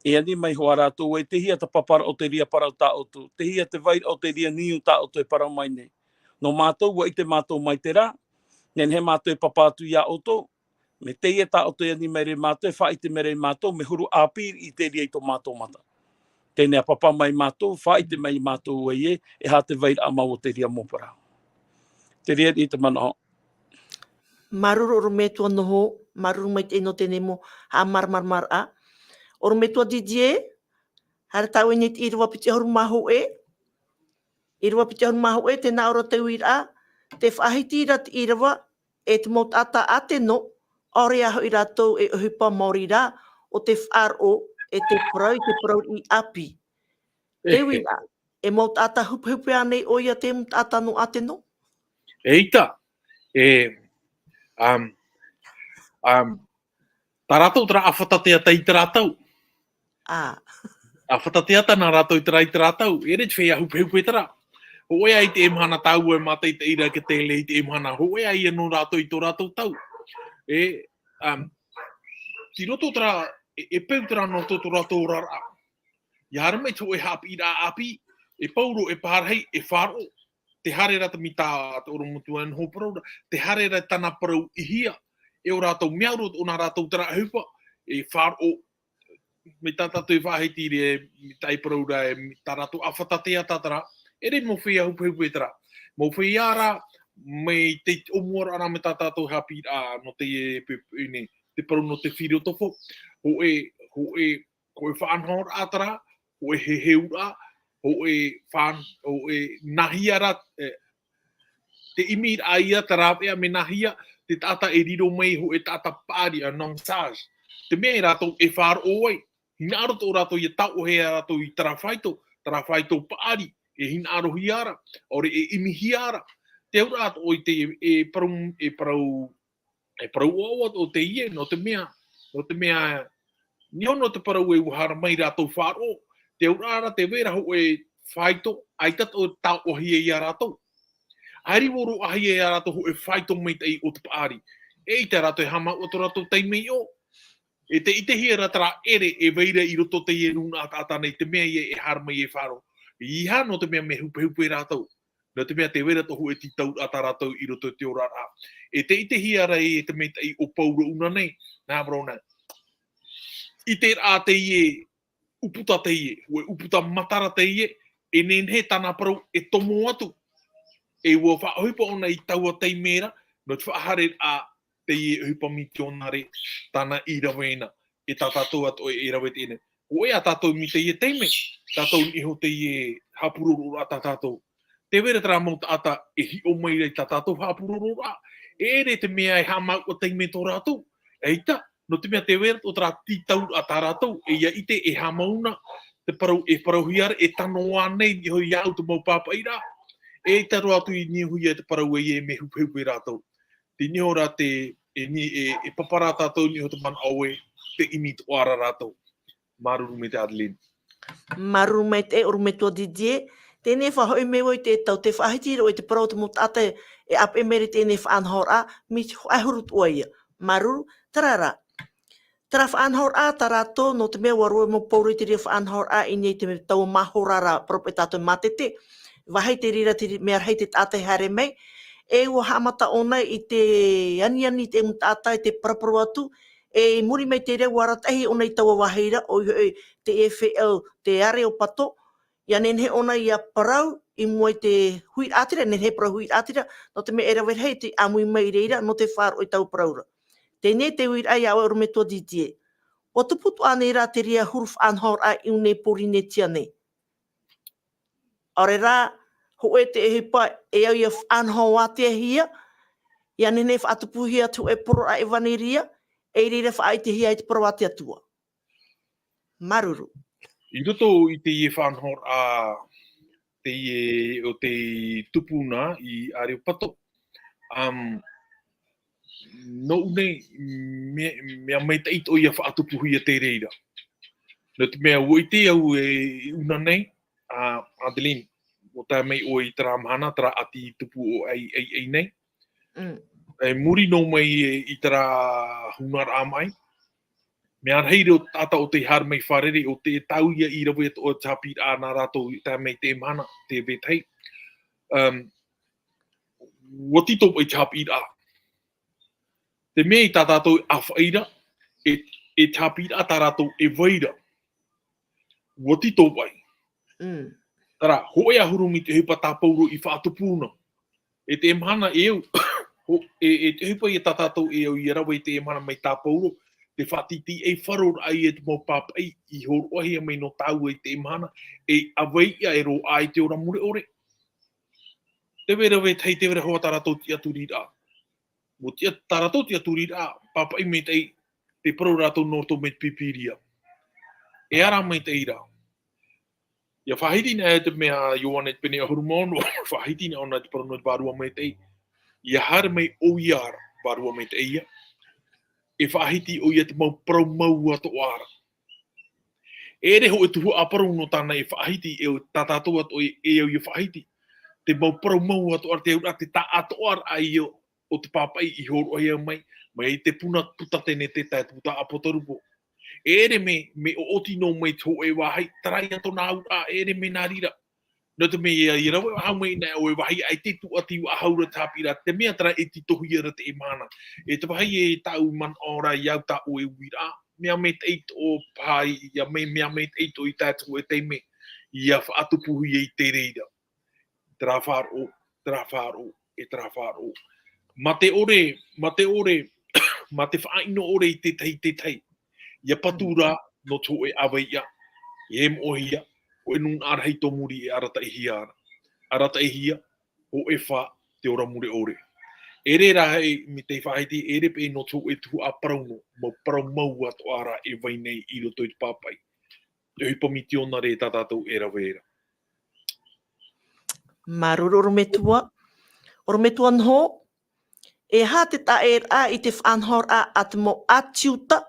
e ani mai hoʻi rātou ē, tei hea te paparaʻa o te reira parau tā ʻoutou, tei hea te vairaʻa o te reira niu tā ʻoutou e parau mai nei. Nō mātou, ʻua ʻite mātou mai terā, nehenehe mātou e papa atu ia ʻoutou, mea teie tā ʻoutou e ani mai ra ia mātou, e faʻaʻite mai ra ia mātou, mea huru ʻāpī i te reira i tō mātou mata. Teie nei ʻa papa mai ia mātou, faʻaʻite mai ia mātou ē, e aha te vairaʻa mau o te reira mau parau. Te reira i te manaʻo. Māuruuru ʻorometua Noho, māuruuru maitaʻi nō teie mau haʻamāramaramaraʻa. ʻOrometua Didier, haere tāʻu i niʻa i te ʻīrava piti ʻahuru mā hōʻē. ʻĪrava piti ʻahuru mā hōʻē, tē nā ʻō ra te uiraʻa, tē faʻahiti ra te ʻīrava, e te mau taʻata ʻāteno, ʻaore ā hoʻi rātou e ʻohipa maori ra, ʻo tē faʻaroʻo, e tē parau i te parau i ʻāpī. Te uiraʻa, e mau taʻata hupehupe ānei ʻoia te mau taʻata nō ʻāteno? ʻEita, e, um, um, tā rātou terā ʻāfata teata i terā tau. Ā. ʻĀfata teata nā rātou i terā, i terā tau. ʻEʻere te feiā hupehupe terā. Hōʻē ā i teie mahana tāua e mātaʻitaʻi ra i te tele i teie mahana. Hōʻē ā ia nō rātou i tō rātou tau. E, um, i roto terā, e, e peu terā nō tō, tō rātou oraraʻa. ʻIa haere mai te hōʻē haʻapiʻiraʻa ʻāpī, e Paulo e parahi, e faʻaroʻo, tē haere ra te mea tā te ʻorometua Noho e parau ra, tē haere ra tāna parau i hea, e ʻo rātou mea roa ʻo nā rātou terā ʻohipa, e faʻaroʻo, mai tā tātou e faʻahiti ra, mai tā e parau ra, e, mai tā rātou ʻāfata teata terā, ʻeʻere mau feiā hupehupe terā. Mau feiā ra, mai te ʻōmuaraʻa ra mai tā tātou haʻapiʻiraʻa nō teie pe-, pe-, nei, te parau nō te filotofo, hōʻē, hōʻē, hōʻē faʻanahoraʻa terā, hōʻē heheuraʻa, hōʻē fan-, hōʻē nāhea ra, e, te ʻimiraʻa ia te rāveʻa mea nāhea te taʻata e riro mai hōʻē taʻata paʻari, ā, un homme sage. Te mea e rātou e faʻaroʻo ai, hinaʻaro atoʻa rātou ʻia taoʻohia rātou i terā faito, terā faito paʻari, e hinaʻarohia ra, ʻaore e ʻimihia ra. Te auraʻa atoʻa i te, e parau, e parau e parau ʻoaʻoa atoʻa teie, nō te mea, nō te mea, niʻa iho nō te parau e ʻua haere mai rātou faʻaroʻo, te auraʻa ra tē vai ra hōʻē faito, ʻaita atoʻa e taoʻohia ia rātou. ʻAita e riro roa ia rātou hōʻē faito maitaʻi o te paʻari. ʻEita rātou e haʻamau atoʻa rātou taime i ʻō. E tē ʻitehia ra terā ʻere e vai ra i roto teie nūnaʻa taʻata nei, te mea ia e haere mai e faʻaroʻo. ʻEiaha nō te mea mea hupehupe rātou. Nō te mea tē vai ra atoʻa hōʻē tītauraʻa tā rātou i roto i te oraraʻa. E tē ʻitehia ra e te maitaʻi o Paulo ʻōna nei, nā parau nei. I terā teie ʻūputa teie, hōʻē ʻūputa matara teie, e nehenehe tāna parau e tomo atu. E ʻua faʻaʻohipa ʻōna i taua taime ra, nō te faʻahaere a teie ʻohipa mitionare tāna i rave na, e tā tātou atoʻa e rave teie nei. Hōʻē ā tātou mai teie taime, tātou i niʻa iho teie haʻapuroroʻoraʻa tā tātou. Te vera terā mau taʻata e hiʻo mai ra i tā tātou haʻapurororaʻa. E ʻere te mea e haʻamāuʻa taime tō rātou. ʻEita, nō te mea te vera o terā tītauraʻa tā rātou, e ia ʻite e haʻamau na, te parau, e parauhia ra, e tano ānei, niʻa iho ia au te mau pāpaʻiraʻa. ʻEita roa atu i niʻa iho ia te parau e ia e mea hupehupe rātou. Te niʻa ra te, e ni, e, e papa rā tātou niʻa iho te manaʻo e, te ʻimi toʻa ra rātou. Māuruuru maitaʻi Adeline. Māuruuru maitaʻi, ʻorometua Didier. Teie nei faʻahoʻi mai vau i te tau te faʻahiti roa i te parau o te mau taʻata e ʻāpeʻe mai ra i teie nei faʻanahoraʻa, mai te hōʻē huru toʻa ia. Māuruuru, terā rā. Terā faʻanahoraʻa tā rātou, nō te mea ʻua roa mau pauroa i te reira faʻanahoraʻa i niʻa i te taua mahora ra, parau paʻi tātou e mātete. Vāhi te reira te mea rahi te taʻata e haere mai. E ʻua haʻamata ʻōna i te aniani i te mau taʻata i te paraparau atu, e i muri mai i te reira ʻua arataʻihia ʻōna i taua vāhi ra, ʻoia hoʻi te E F L, te Areopato, ʻia nehenehe ʻōna ʻia parau i mua i te huiraʻatira, nehenehe parau huiraʻatira, nō te mea e rave rahi te ʻāmui mai i reira, nō te faʻaroʻo i taua parau ra. Teie nei te uiraʻa ia ʻoe ʻorometua Didier. ʻUa tupu atoʻa ānei rā te reira huru faʻanahoraʻa i ʻō nei Pōrīnetia nei. ʻAore rā, hōʻē te ʻohipa e au ʻia faʻanaho ātea hia, ʻia nehenehe faʻatupuhia atu hōʻē poroʻa ʻevaneria, e i reira faʻaʻitehia ai te parau a te Atua. Māuruuru. I roto i teie faʻanahoraʻa, teie o te tupuna i Areopato. Um, nō ʻō nei, mea, mea maitaʻi atoʻa ʻia faʻatupuhia te reira. Nō te mea ʻua ʻite au e, i ʻō nei, a, Adeline, ʻua tae mai ʻoe i terā mahana, terā ʻati tupu ʻo ʻai, ʻai, ʻai nei. Mm. E muri noa mai e, i terā hūnaraʻa mai. Mea rahi reo taʻata o te haere mai fārerei, ʻo te tāuia i rave atoʻa te haʻapiʻiraʻa nā rātou i tae mai te mahana, te vetahi. Um, ʻua tito paʻi te haʻapiʻiraʻa. Te mea i tā tātou e ʻāfaʻi ra, e, e te haʻapiʻiraʻa tā rātou e vai ra. ʻUa tito paʻi. Mm. Terā, hōʻē ʻahuru mai te ʻohipa tā Pauro i faʻatupu na. E te mahana e au, ho-, e, e te ʻohipa ia tā tātou e au ʻia rave i te mahana mai tā Pauro, te faʻatītīʻaifaroraʻa i te mau pāpaʻi i hōroʻahia mai nō tāua i te mahana, e ʻāvaʻe ia e roaʻa i te ora mure ʻore. Te vera vetahi, te vera hoa tā rātou tiʻaturiraʻa. ʻUa tiʻa-, tā rātou tiʻaturiraʻa, pāpaʻi maitaʻi, te parau rātou nō roto mai te Pīpīria. E ara maitaʻi rā. ʻIa faʻahiti na e te mea Ioane te pene ʻahuru mā ono, faʻahiti na ʻōna te parau nō te vārua maitaʻi. ʻIa haere mai ʻoia ra, vārua maitaʻi ia. E faʻahiti ʻoia te mau parau mau atoʻa ra. E ʻere hōʻē tuhaʻa parau nō tāna e faʻahiti, e tā tātou atoʻa e, e au ʻia faʻahiti. Te mau parau mau atoʻa ra, te auraʻa, te taʻatoʻaraʻa ia o te pāpaʻi i hōroʻahia mai, mai te puna puta tenete tae te puta ʻapotarupo. E ʻere mea, mea ʻoʻoti noa mai te hōʻē vāhi, terā ia tōna auraʻa, e ʻere mea nā reira. Nō te mea ia, ʻia rave faʻahou mai nei ʻoe vāhi ʻaita e tuʻati faʻahou ra te haʻapiʻiraʻa, te mea terā e titohia ra te mahana. E te vāhi e tāʻu manaʻo ra i au tā ʻoe uiraʻa, mea maitaʻi atoʻa paʻi, ʻia mea, mea maitaʻi atoʻa i tae atu e taime, ʻia faʻatupuhia i te reira. Terā faʻaroʻo, terā faʻaroʻo, e terā faʻaroʻo. Mā te ʻore, mā te ʻore, mā te faʻaʻino ʻore i te tahi, te tahi. ʻIa patu rā, nō te hōʻē ʻāvaʻe ia, e moʻehia, hōʻē nūnaʻa rahi tō muri e arataʻihia ra. Arataʻihia, hōʻē fā, te ora mure ʻore. E ʻere rā hei, mai te faʻahiti, e ʻere paʻi nō te hōʻē tuhaʻa parau nō, mau parau mau atoʻa ra e vai nei i roto i te pāpaʻi. Te ʻohipa misiōnare tā tātou e rave ra. Māuruuru ʻorometua. ʻOrometua Noho, e aha te taʻeraʻa i te faʻanahoraʻa a te mau ʻāti Iuta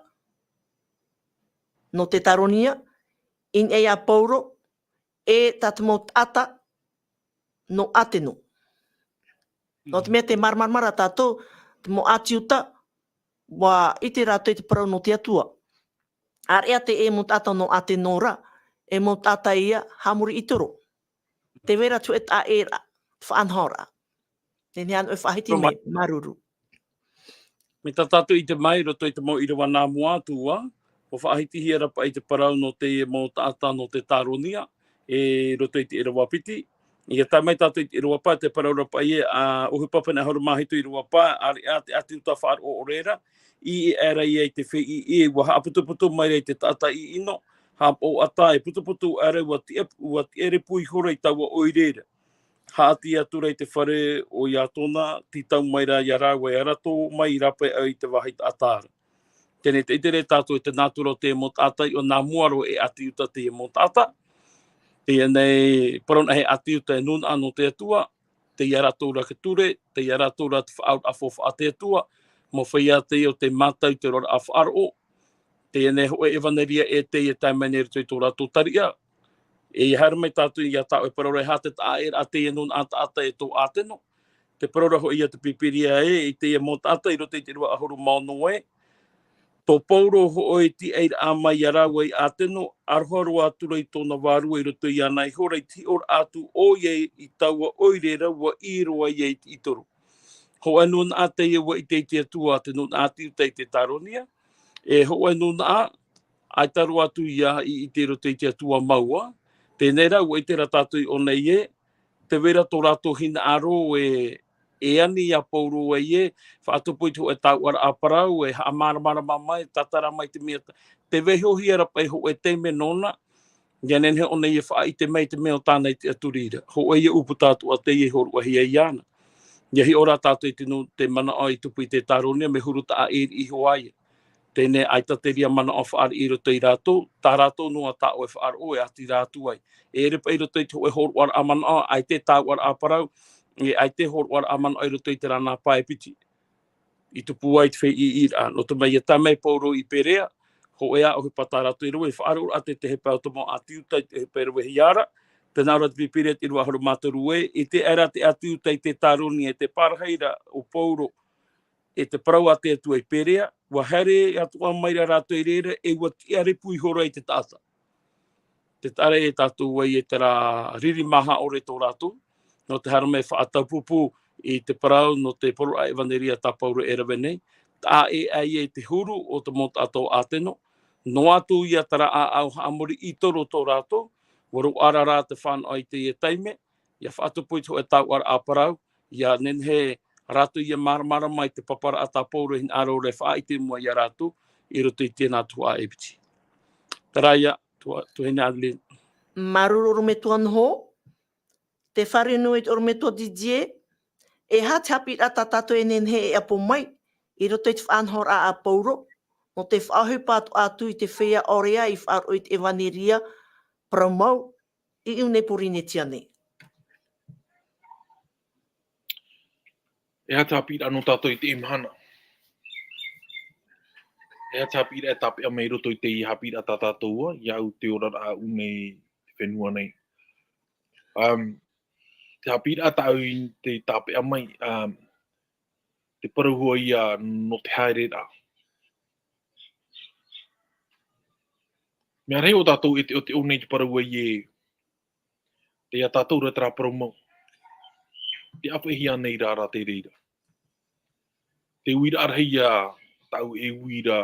nō Tetaronia, i niʻa iā Pauro, e tā te mau taʻata nō Ateno. Nō te mea tē māramarama ra tātou, te mau ʻāti Iuta, ʻua ʻite rātou i te parau nō te Atua. ʻĀreʻa te mau taʻata nō Ateno ra, e mau taʻata ia, haʻamori i te ʻoro. Tē vai ra te hōʻē taʻeraʻa, faʻanahoraʻa. Teie nei anaʻe e faʻahiti mai, māuruuru. Mai tā tātou i ʻite mai, roto i te mau ʻīrava nā mua atu ā, ʻua faʻahitihia ra paʻi te parau nō te mau taʻata nō Tetaronia, e roto i te ʻīrava piti. ʻIa tae mai tātou i te ʻīrava pae, te parau ra paʻi ē, ā, ʻohipa pene ʻahuru mā hitu ʻīrava pae, ʻāreʻa te ʻāti Iuta faʻaroʻo ʻore ra, ʻī aʻera ia i te feiʻi, ʻua haʻaputuputu mai ra i te taʻata ʻiʻino, haʻapaʻo ʻatā e putuputu aʻera ʻua tiʻa, ʻua tiʻa rēpū ihora i taua ʻoire ra. Haʻati atu ra i te fare o Iatona, tītau mai ra ia rāua e arataʻi mai i rāpae i te vāhi taʻata ra. Teie nei te ʻite ra tātou i te nātura o te mau taʻata i ʻō nā mua roa e ʻati uta te mau taʻata. Teie nei parau nā he ʻati uta e nūnaʻa nō te Atua, tei ia rātou ra te ture, tei ia rātou ra te faʻaʻauraʻa faufaʻa a te Atua, mau feiā teie o te mātau i te oraraʻa faʻaroʻo. Teie nei hōʻē ʻevaneria e teie e tae mai nei i roto i tō rātou tariʻa. E ia haere mai tātou ia tāʻoe parau ra e aha te taʻaʻēraʻa teie nūnaʻa taʻata e tō Ateno. Te parau ra hoʻi ia te Pīpīria ē, i teie mau taʻata i roto i te rua ʻahuru mā ono ē, tō Paulo hoʻi i tiʻairaʻa mai ia rāua i Ateno, aroha roa atu ra i tōna vārua i roto iāna iho ra i te hiʻoraʻa atu ʻoia i taua ʻoire ra ua ʻī roa ia i te ʻītoro. Hōʻē nūnaʻa teie ua ʻite i te Atua te nūnaʻa ʻati uta i te tāronia, e hōʻē nūnaʻa, ʻaita roa atu ia i ʻite i roto i te Atua mau. Teie nei rā, ua ʻite ra tātou i ʻō nei ē, tē vai ra tō rātou hinaʻaro e, e ani ia Paulo ai ē, faʻatupu i te hōʻē tāuʻaraʻa parau, e haʻamāramarama mai, tātara mai te mea, tē vaihohia ra paʻi hōʻē taime nōna, ia nehenehe ʻōna ia faʻaʻite mai te mea o tāna i te ʻaturi ra. Hōʻē ia ʻūputa atoʻa teie i hōroʻahia iāna. Ia hiʻo rā tātou i te nū-, te manaʻo i tupu i te tāronia, mea huru taʻa ʻē iho ai. Teie nei ʻaita te reira manaʻo fāriʻi i roto ia rātou, tā rātou noa tāʻoe faʻaroʻo e ʻati rā atu ai. E ʻere paʻi i roto i te hōʻē hōroʻaraʻa manaʻo, ʻaita e tāuʻaraʻa parau, e ʻaita e hōroʻaraʻa manaʻo i roto i terā nā pae piti. I tupu ai te feiʻiraʻa, nō te mea ia tae mai Paulo i Perea, hōʻē ā ʻohipa tā rātou i rave, e faʻaroʻo ra te, te ʻohipa o te mau ʻati uta i te ʻohipa e ravehia ra, tē nā ʻō ra te Pīpīria i te rua ʻahuru mā toru ē, i te ʻere te ʻati uta i te tāronia e te parahi ra o Paulo, e te parau a te Atua i Perea, ua haere atoʻa mai ra rātou i reira, e ua tiʻa ripu ihora i te taʻata. Te taʻa ra e tātou ai e terā riri maha ʻore tō rātou, nō te haere mai faʻataupupū i te parau, nō te parau ʻevaneria tā Paulo e rave nei, taʻa ʻē ai i te huru o te mau taʻata o Ateno, noa atu ia terā ʻāʻau haʻamori ʻītoro tō rātou, ua roaʻa ra te fānaʻo i teie taime, ia faʻatupu i te hōʻē tāuʻaraʻa parau, ia nehenehe rātou ia māramarama i te paparaʻa tā Paulo e hinaʻaro ra e faʻaʻite mua ia rātou, i roto i tēnā tuhaʻa e piti. Terā ia, tuha-, tuahine Adeline. Māuruuru ʻorometua Noho, tē fārerei noa i te ʻorometua Didier, e aha te haʻapiʻiraʻa tā tātou e nehenehe e ʻapo mai, i roto i te faʻanahoraʻa a Paulo, nō te faʻaʻohipa atoʻa atu i te feiā ʻorea i faʻaroʻo i te ʻevaneria, parau mau, i ʻō nei Pōrīnetia nei. E aha te haʻapiʻiraʻa nō tātou i teie mahana? E aha te haʻapiʻiraʻa e tāpeʻa mai i roto i teie haʻapiʻiraʻa tā tātou, ā, ia au te oraraʻa ʻū nei te fenua nei. Um, te haʻapiʻiraʻa tāʻu i te tāpeʻa mai, um, te parau hoʻi ia nō te haereraʻa. Mea rahi ʻo tātou e teʻoteʻo nei te parau ē, tei ia tātou ra terā parau mau. Te ʻāfaʻihia nei rā rā te reira. Te uiraʻa rahi ia tāʻu e uira.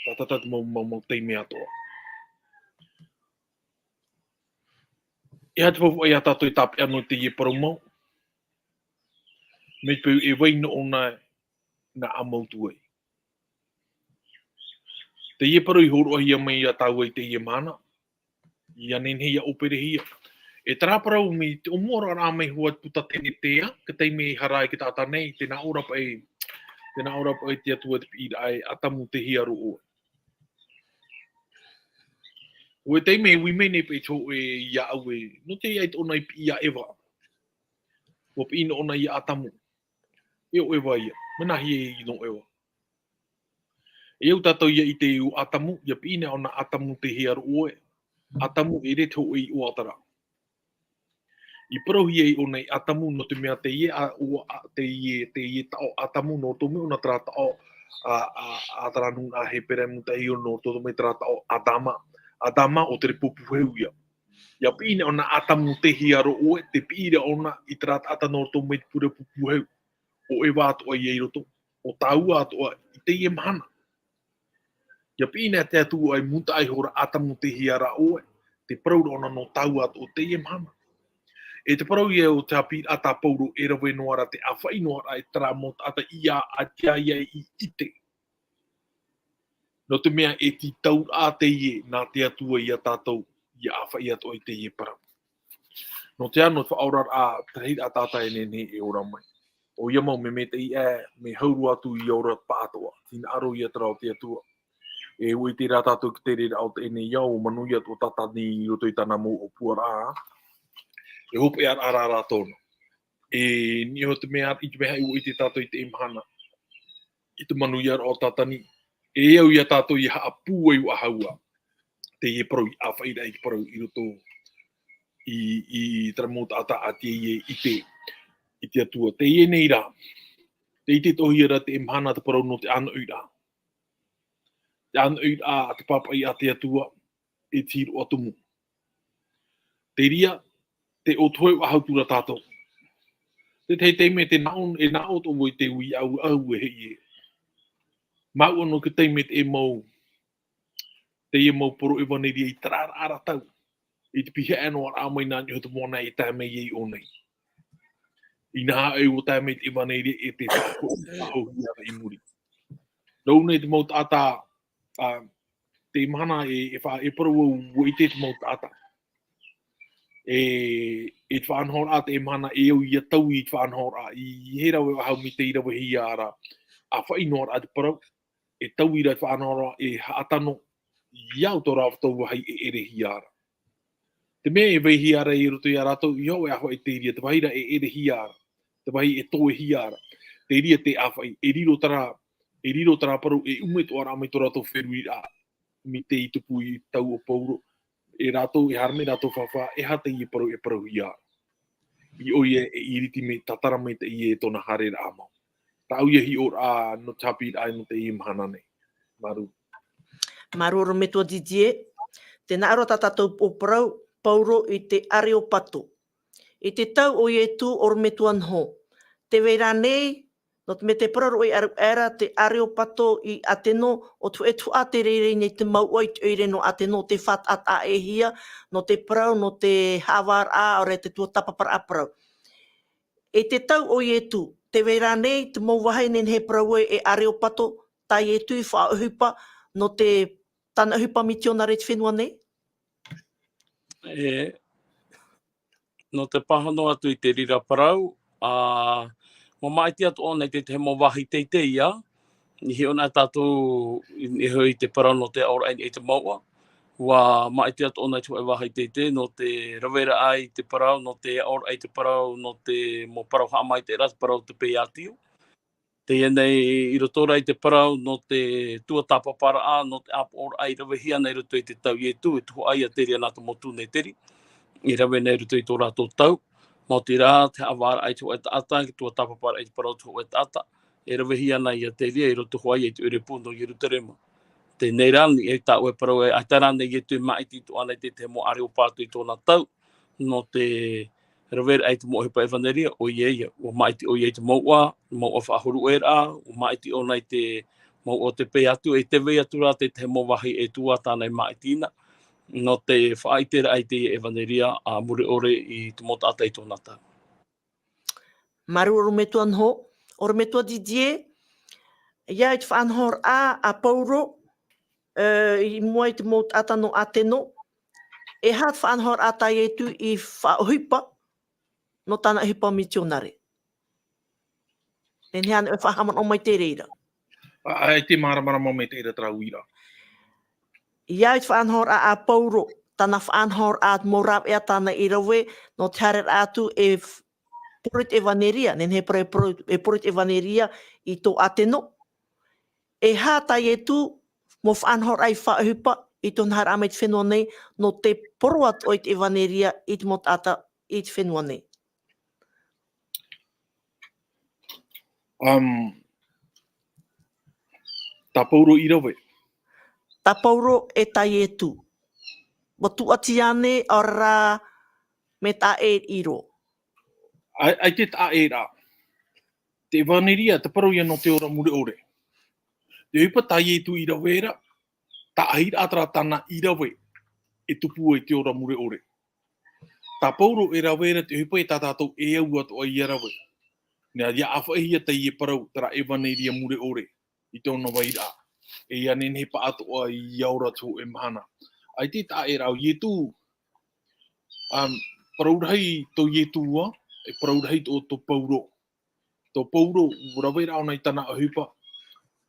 Tātata te mau, mau, mau taime atoʻa. E aha te faufaʻa ia tātou e tāpeʻa noa i teie parau mau? Mai te peu e vai noa ʻōna nā ʻamau atu ai. Teie parau i hōroʻahia mai ia tāua i teie mahana, ia nehenehe ia ʻoperehia. E terā parau mai te ʻōmuaraʻa mai hoʻi te puta Tenetea, te taime i hara ai te taʻata nei, tē nā ʻō ra paʻi, tē nā ʻō ra paʻi te Atua te piʻiraʻa ē, ʻĀtamu, tei hea roa ʻoe. ʻO te taime e ui mai nei paʻi te hōʻē ia au ē, nō te aha i tōna i piʻi ia Eva. ʻUa piʻi noa ʻōna ia ʻĀtamu. E ʻo Eva ia, mea nāhea i nō Eva. E au tātou ia ʻite ē ʻo ʻĀtamu, ʻia piʻi noa ʻōna ʻĀtamu, tei hea roa ʻoe. ʻĀtamu, e ʻere te hōʻē iʻoa terā. I parauhia ʻōna i ʻĀtamu nō te mea teie ā, ʻo ʻā, teie, teie taʻo ʻĀtamu nō roto mai ʻōna terā taʻo, ā, ā, ā terā nūnaʻa Hepera e mūtaʻi iho nō roto mai terā taʻo ʻĀtama. ʻĀtama ʻo te repo pūheu ia. ʻIa piʻi noa ʻōna ʻĀtamu, tei hea roa ʻoe, te piʻi ra ʻōna i terā taʻata nō roto mai te repo pūheu. ʻO Eva atoʻa ia i roto, ʻo tāua atoʻa i teie mahana. ʻIa piʻi noa te Atua e mūtaʻi ihora ʻĀtamu, tei hea ra ʻoe, te parau ra ʻōna nō tāua atoʻa i teie mahana. E te parau ia ʻo te haʻapiʻiraʻa tā Paulo e rave noa ra te ʻāfaʻi noa ra e terā mau taʻata ʻia ʻātea ia i ʻite. Nō te mea e tītauraʻa teie nā te Atua ia tātou, ʻia ʻāfaʻi atoʻa i teie parau. Nō te aha? Nō te faʻaoraraʻa, te rahiraʻa taʻata e nehenehe e ora mai. ʻOia mau, mea maitaʻi aʻe, mea hau roa atu ia ora pāʻatoʻa. Tē hinaʻaro ia te rā o te Atua. E ʻua ʻite rā tātou i te reira o teie nei ao, ʻua manuia atoʻa tātou i roto i tāna mau ʻōpuaraʻa. E hopeʻa rā, rā, rātou nā. E, niʻa i te mea, i te mea haʻi ʻua ʻite tātou i teie mahana. I te manuiaraʻa o Tātani. E au ia tātou ia haʻapūai faʻahou ā. Teie parau, ʻia ʻāfaʻi rā i te parau i roto i, i terā mau taʻata a te ia i te, i te Atua. Teie nei rā. Tē ʻitehia ra teie mahana te parau nō te ʻānoʻiraʻa. Te ʻānoʻiraʻa a te pāpaʻi a te Atua, e te hīroʻa tumu. Te reira, te ʻō toe faʻahou atu ra tātou. Te tahi taime tē nā ʻō, e nā ʻō atoʻa vau i te ui au, au e hei e. Māuʻa nō te taime teie mau, teie mau parau ʻevaneria i terā ra tau. I te pihaʻi noa rā mai nā niʻa i te moana e tae mai ai i ʻō nei. Inaha e ʻua tae mai te ʻevaneria e te faʻahoʻi, faʻahoʻihia i muri. Rau nei te mau taʻata, ā, teie mahana e, e fa-, e parau au ʻua ʻite te mau taʻata. E, e te faʻanahoraʻa teie mahana e au ia taui i te faʻanahoraʻa, i, i hea rave faʻahou mai tei ravehia ra. ʻĀfaʻi noa rā te parau, e taui ra te faʻanahoraʻa, e haʻatano, i au tō rātou vahi e ʻerehia ra. Te mea e vaihia ra i roto ia rātou, ʻia ʻāfaʻi te reira, te vahi ra e ʻerehia ra, te vahi e toehia ra. Te reira te ʻāfaʻi, e riro terā, e riro terā parau, e ʻume atoʻa rā mai tō rātou feruriraʻa, mai tei tupu i te tau o Pauro, e rātou, e haere mai rātou fafā, e aha teie parau, e parauhia ra. I ʻō ia e iriti mai, tātara mai teie e tōna haereraʻa mau. Tāʻu ia hiʻoraʻa nō te haʻapiʻiraʻa nō teie mahana nei. Māuruuru. Māuruuru metua Didier. Tē nā ʻō ra tā tātou ʻōparau, Pauro i te Areopato. I te tau o Ietu ʻorometua noho. Tē vai ra nei, nō te mea tē parau ra ʻoe i ʻAru-, ʻaera te Areopato i Ateno, ʻo te hōʻē tuhaʻa tē reirei nei te mouʻa i te ʻoire nō Ateno, tē fātaʻataʻa-ʻē-hia, nō te parau, nō te haʻavāraʻa, ʻaore te tuatāpaparaʻa parau. I te tau o Ietu, tē vai ra nei te mau vāhi e nehenehe e parau ai e Areopato, tā Ietu i faʻaʻohipa, nō te, tāna ʻohipa mitionare i te fenua nei? E, nō te pāhono atu i te reira parau, ā, ʻua māʻiti atoʻa ʻōna i te tahi mau vāhi teitei ia, i hiʻo na tātou i, i niʻa i te parau nō te aʻoraʻa i te mouʻa. ʻUa māʻiti atoʻa ʻōna i te hōʻē vāhi teitei, nō te raveraʻa i te parau, nō te aʻoraʻa i te parau, nō te mau parau haʻamaitaʻiraʻa, te parau o te pēiātio. Teie nei i roto rā i te parau nō te tuatāpaparaʻa, nō te ʻāpoʻoraʻa i ravehia nei i roto i te tau Ietu, e tuhaʻa ia te reira nā te mau tūneteri, i rave nei i roto i tō rātou tau. Maoti rā, te haʻavāraʻa i te hōʻē taʻata, te tuatāpaparaʻa i te parau o te hōʻē taʻata, e ravehia nei ia te reira i roto hoʻi i te ʻoire pū nō Ierutarema. Teie nei rā, i tāʻu e parau e, ʻaita rānei Ietu e māʻiti atoʻa ʻōna i te tahi mau Areopato i tōna tau, nō te raveraʻa i te mau ʻohipa ʻevaneria, ʻoia ia, ʻua māʻiti ʻoia i te mouʻa, te mouʻa faʻahuruʻeraʻa, ʻua māʻiti ʻōna i te mouʻa o te pēiātio, e tē vai atu rā te tahi mau vāhi e tuatāpaparaʻa i māʻiti na, nō te faʻaʻiteraʻa i te ʻevaneria a mure ʻore i te mau taʻata i tōna tau. Māuruuru ʻorometua noho, ʻorometua Didier, ʻia i te faʻanahoraʻa a Pauro, ē, i mua i te mau taʻata nō Ateno, e aha te faʻanahoraʻa tā Ietu i faʻaʻohipa nō tāna ʻohipa mitionare? E nehenehe ānei e faʻahaʻamanaʻo mai te reira? ʻAe, ʻaita e māramarama mai te reira terā uiraʻa. ʻIa i te faʻanahoraʻa a Pauro, tāna faʻanahoraʻa, te mau rāveʻa tāna i rave, nō te haereraʻa atu e f-, poro i te ʻevaneria, nehenehe e parau e poro, e poro i te ʻevaneria i tō Ateno. E aha tā Ietu, mau faʻanahoraʻa i faʻaʻohipa, i tōna haereraʻa mai te fenua nei, nō te poro atoʻa i te ʻevaneria, i te mau taʻata, i te fenua nei. Um, tā Pauro i rave. Tā Pauro e tā Ietu. ʻUa tūʻati ānei, ʻaore rā, mea taʻa ʻē i riro. ʻAe, ʻaita e taʻa ʻē ra. Te ʻevaneria, te parau ia nō te ora mure ʻore. Te ʻohipa tā Ietu i rave ra, taʻahiraʻa terā tāna i rave, e tupu ai te ora mure ʻore. Tā Pauro e rave ra te ʻohipa e tā tātou e au atoʻa ʻia rave. Nā, ʻia ʻāfaʻihia teie parau, terā ʻevaneria mure ʻore, i tōna vairaʻa. E ʻia nehenehe pāʻatoʻa ʻia ora atu e mahana. ʻAita e taʻa ʻē ra, ʻo Ietu, um, parau rahi tō Ietu ā, e parau rahi tō, tō Pauro. Tō Pauro, ʻua rave rā ʻōna i tāna ʻohipa,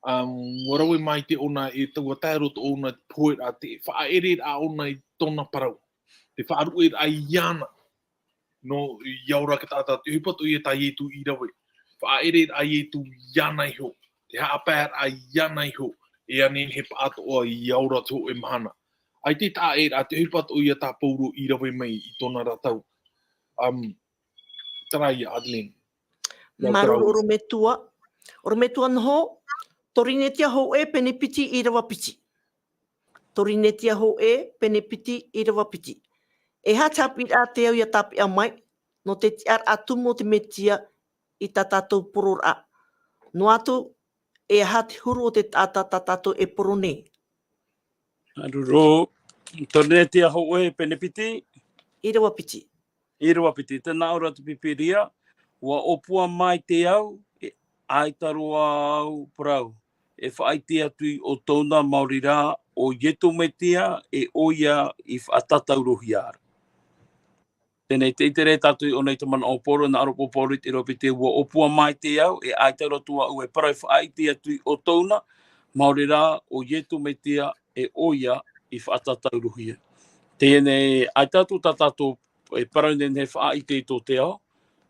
um, ʻua rave maitaʻi ʻōna e taua taero tō ʻōna i te pohe rā, te faʻaʻere rā ʻōna i tōna parau. Te faʻaruʻe rā iāna. Nō, ʻia ora te taʻata, te ʻohipa atoʻa ia tā Ietu i rave. Faʻaʻere rā Ietu iāna iho. Te haʻapae rā iāna iho. E ʻia nehenehe paʻatoʻa ʻia ora te hōʻē mahana. ʻAita e taʻa ʻē rā, te ʻohipa atoʻa ia tā Pauro i rave mai i tōna ra tau. Um, terā ia, Adeline. Ia Māuruuru terā. Orometua. Orometua noho, Torinetia hōʻē, pene piti, ʻīrava piti. Torinetia hōʻē, pene piti, ʻīrava piti. E aha te haʻapiʻiraʻa te au ʻia tāpeʻa mai, nō te tiʻaraʻa tumu o te Metia i tā tātou pororaʻa? Noa atu, e aha te huru o te taʻata tā tātou e poro nei? Māuruuru, Torinetia hōʻē, pene piti. ʻĪrava piti. ʻĪrava piti, tē nā ʻō ra te Pīpīria, ʻua ʻōpua maitaʻi au, e, ʻaita roa au parau, e faʻaʻite atu iā ʻoutou na, maori rā, ʻo Ietu Metia, e ʻoia i faʻatataurohia ra. Teie nei, tē ʻite ra tātou i ʻō nei te manaʻo o Pauro, nā ʻō ra ʻo Pauro i te ʻīrava piti, ʻua ʻōpua maitaʻi au, e ʻaita roa atu vau e parau, e faʻaʻite atu iā ʻoutou na, maori rā, ʻo Ietu Metia, e ʻoia i faʻatataurohia. Teie nei, ʻaita atu tā tātou e parau nei e faʻaʻite i tō te ao,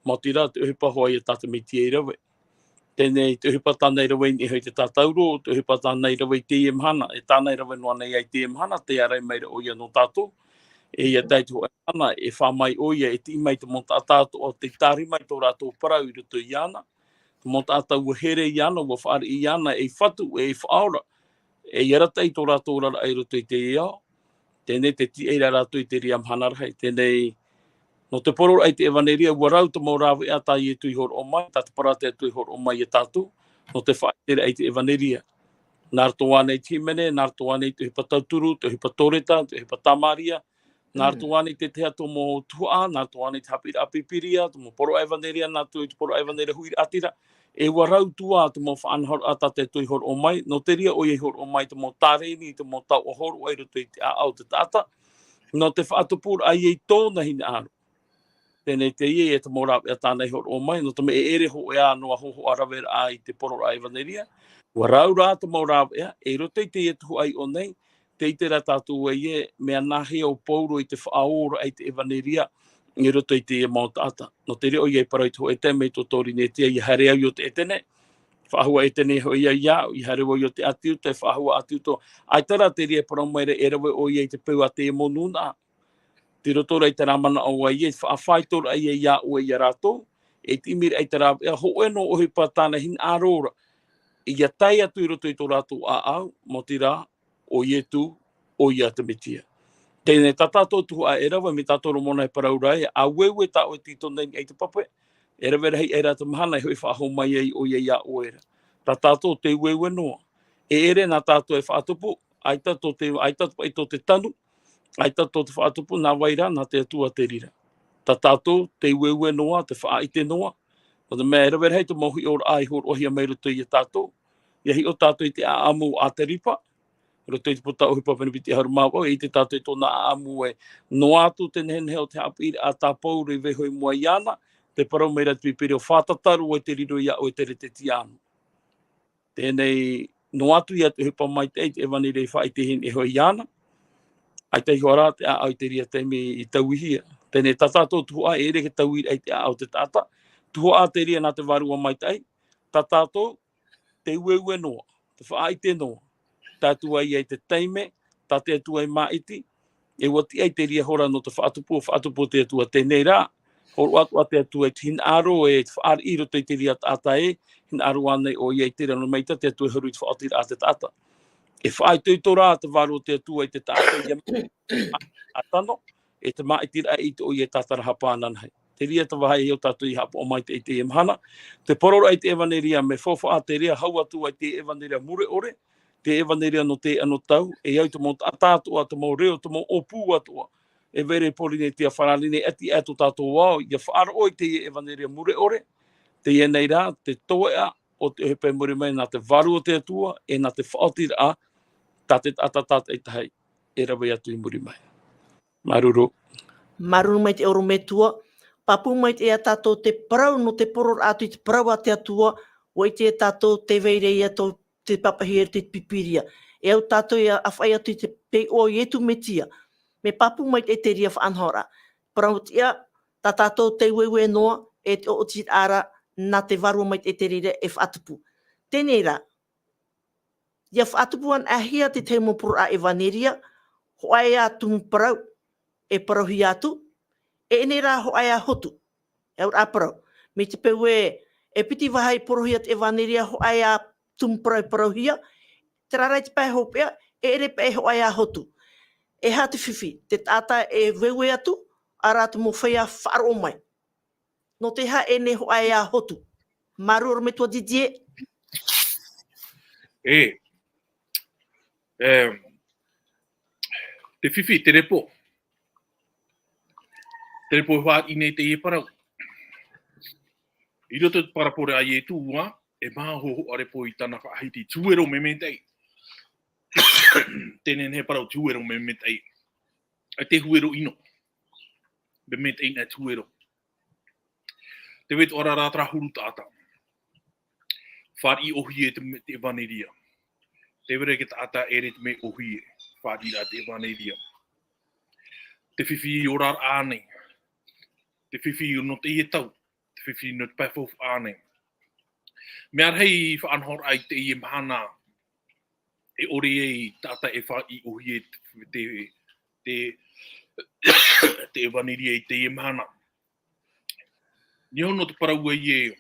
maoti rā te ʻohipa hoʻi ia tā te Metia i rave. Teie nei te ʻohipa tāna i rave i niʻa iho i te tātauro, te ʻohipa tāna i rave i teie mahana, e tāna i rave noa nei i teie mahana, tē ārai mai ra ʻoia nō tātou, e ʻia tae i te hōʻē mahana, e fā mai ʻoia, e tiʻi mai te mau taʻata atoʻa, tē tāriʻi mai tō rātou parau i roto iāna, te mau taʻata ʻua here iāna, ʻua fāriʻi iāna, ei fatu, ei faʻaora, e ʻia arataʻi tō rātou oraraʻa i roto i teie ao, teie nei tē tiʻa ra rātou i te reira mahana rahi. Teie nei, nō te pororaʻa i te ʻevaneria, ʻua rau te mau rāveʻa tā Ietu i hōroʻa mai, tā te parau a te Atua i hōroʻa mai iā tātou, nō te faʻaʻiteraʻa i te ʻevaneria. Nā roto ānei i te hīmene, nā roto ānei i te ʻohipa tauturu, te ʻohipa Toreta, te ʻohipa Tamaria, nā roto ānei i te tahi atu mau tuhaʻa, nā roto ānei i te haʻapiʻiraʻa Pīpīria, te mau poroʻa ʻevaneria, nā roto i te poroʻa ʻevaneria huiraʻatira, e ʻua rau atu ā te mau faʻanahoraʻa tā te Atua i hōroʻa mai, nō te reira ʻoia i hōroʻa mai te mau tāreni, te mau taoʻa hōroʻa i roto i te ʻāʻau o te taʻata, nō te faʻatupuraʻa ia i tōna hinaʻaro. Teie nei teie, e te mau rāveʻa tāna i hōroʻa mai, nō te mea e ʻere hōʻē ā noa hōhoʻa raveraʻa i te pororaʻa ʻevaneria. ʻUa rau rā te mau rāveʻa, e i roto i teie tuhaʻa i ʻō nei, tē ʻite ra tātou ē, mea nāhea ʻo Pauro i te faʻaora i te ʻevaneria i roto i teie mau taʻata. Nō te reira ʻoia i parau i te hōʻē taime i tō Torinetia, ʻia haere au i ʻō te ʻētene, faʻahou ʻētene hoʻi ia iāʻu, ʻia haere vau i ʻō te ʻāti Iuta, e faʻahou ʻāti Iuta. ʻAita rā te reira e parau mai ra e rave ʻoia i te peu a teie mau nūnaʻa. Tei roto rā i terā manaʻo ē, e faʻaitoitoraʻa ia iā ʻoe iā rātou, e tiʻamiraʻa i te rāveʻa, hōʻē noa ʻohipa tāna hinaʻaro ra, ʻia tae atu i roto i tō rātou ʻāʻau, maoti rā, ʻo Ietu, ʻoia te Metia. Teie nei tā tātou tuhaʻa e rave, mai tā Toromona e parau ra ē, aueue tā ʻoe e tītau nei i niʻa i te pape, e rave rahi aʻe rā te mahana e hoʻi faʻahou mai ai ʻoia iā ʻoe ra. Tā tātou tē ueue noa. E ʻere nā tātou e faʻatupu, ʻaita tō te, ʻaita te paʻi tō te tanu, ʻaita tō te faʻatupu, nā vai rā, nā te Atua te reira. Tā tātou tē ueue noa, tē faʻaʻite noa. Nō te mea e rave rahi te mau hiʻoraʻa i hōroʻahia mai i roto iā tātou. ʻIa hiʻo tātou i te ʻāʻamu a Ateripa, i roto i te puta ʻohipa pene piti ʻahuru mā vaʻu, e ʻite tātou i tōna ʻāʻamu ē, noa atu te nehenehe o te haʻapiʻiraʻa tā Pauro i vaiiho i mua iāna, tē parau mai ra te Pīpīria ʻo fātata roa i te riro iā ʻoe te Keretiano. Teie nei, noa atu ia te ʻohipa maitaʻi, te ʻevaneria i faʻaʻitehia e iāna. ʻAita iho ā rā te ʻāʻau i te reira taime i tauihia. Teie nei tā tātou tuhaʻa, e ʻere e taui ra i te ʻāʻau o te taʻata. Tuhaʻa te reira nā te Vārua Maitaʻi. Tā tātou, tē ueue noa, tē faʻaʻite noa. Tae atu ai i te taime, tā te Atua i māʻiti, e ʻua tiʻa i te reira hora nō te faʻatupu, faʻatupu te Atua. Teie nei rā, hōroʻa atu ā te Atua i te hinaʻaro e te fāriʻi i roto i te reira taʻata ē, hinaʻaro ānei ʻoia i te reira, nō te mea ʻaita te Atua e huru i te faʻaotiraʻa a te taʻata. E faʻaitoito rā te Vārua o te Atua i te taʻata ʻia, ʻa tano, e te māʻitiraʻa i te ʻoia e tātarahapa ananahi. Te reira te vāhi ē ʻo tātou i haʻapaʻo mai i teie mahana. Te pororaʻa i te ʻevaneria, mea faufaʻa te reira, hau atu ai te ʻevaneria mure ʻore, te ʻevaneria nō te anotau, e au i te mau taʻata atoʻa, te mau reo, te mau ʻōpū atoʻa. E vai ra i Porinetia, Farāni nei, ʻati atu tātou ao, ʻia faʻaroʻo i teie ʻevaneria mure ʻore, teie nei rā, te toeʻa o te ʻohipa i muri mai nā te Vārua o te Atua, e nā te faʻaotiraʻa, tā te taʻata tātaʻitahi, e rave atu i muri mai. Māuruuru. Māuruuru maitaʻi ʻorometua, pāpū maitaʻi ia tātou te parau nō te poroʻraʻa atu i te parau a te Atua, ʻua ʻite ia tātou tē vai ra ia tō te papahia i te Pīpīria. E au tātou ia ʻāfaʻi atu i te pīʻo o Ietu Metia. Mea pāpū maitaʻi te reira faʻanahoraʻa. Parau tiʻa, tā tātou tei ueue noa, e te ʻoʻotiraʻa ra, nā te vārua maitaʻi te reira e faʻatupu. Teie rā, ia faʻatupu anaʻe hia te tahi mau poroʻraʻa ʻevanelia, hōʻē ā tumu parau, e parauhia atu, e ʻere rā hōʻē ā hotu, e auraʻa parau. Mai te peu ē, e piti vāhi porohia te ʻevanelia hōʻē ā tumu parau e parauhia, terā rā i te pae hopeʻa, e ʻere paʻi hōʻē ā hotu. E aha te fifi, te taʻata e ueue atu, ʻaore rā te mau feiā faʻaroʻo mai. Nō te aha ʻeʻere hōʻē ā hotu. Māuruuru ʻorometua Didier. E, e, te fifi, te repo. Te repo e fāriʻi nei teie parau. I roto i te parabole a Ietu, ʻua, e maha hōhoʻa repo i tāna faʻahiti, te huero mea maitaʻi. Teie nei parau te huero mea maitaʻi. E te huero ʻino. Mea maitaʻi na te huero. Tē vai atoʻa ra terā huru taʻata. Fāriʻi ʻōhie te, te ʻevanelia. Tē vai ra te taʻata e ʻere te mea ʻōhie. Fāriʻi ra te ʻevanelia. Te fifi oraraʻa nei. Te fifi nō teie tau. Te fifi nō te pae faufaʻa nei. Mea rahi faʻanahoraʻa i teie mahana. E ʻore ai taʻata e fāriʻi ʻōhie te, te, te, te ʻevanelia i teie mahana. Niho nō te parau ai e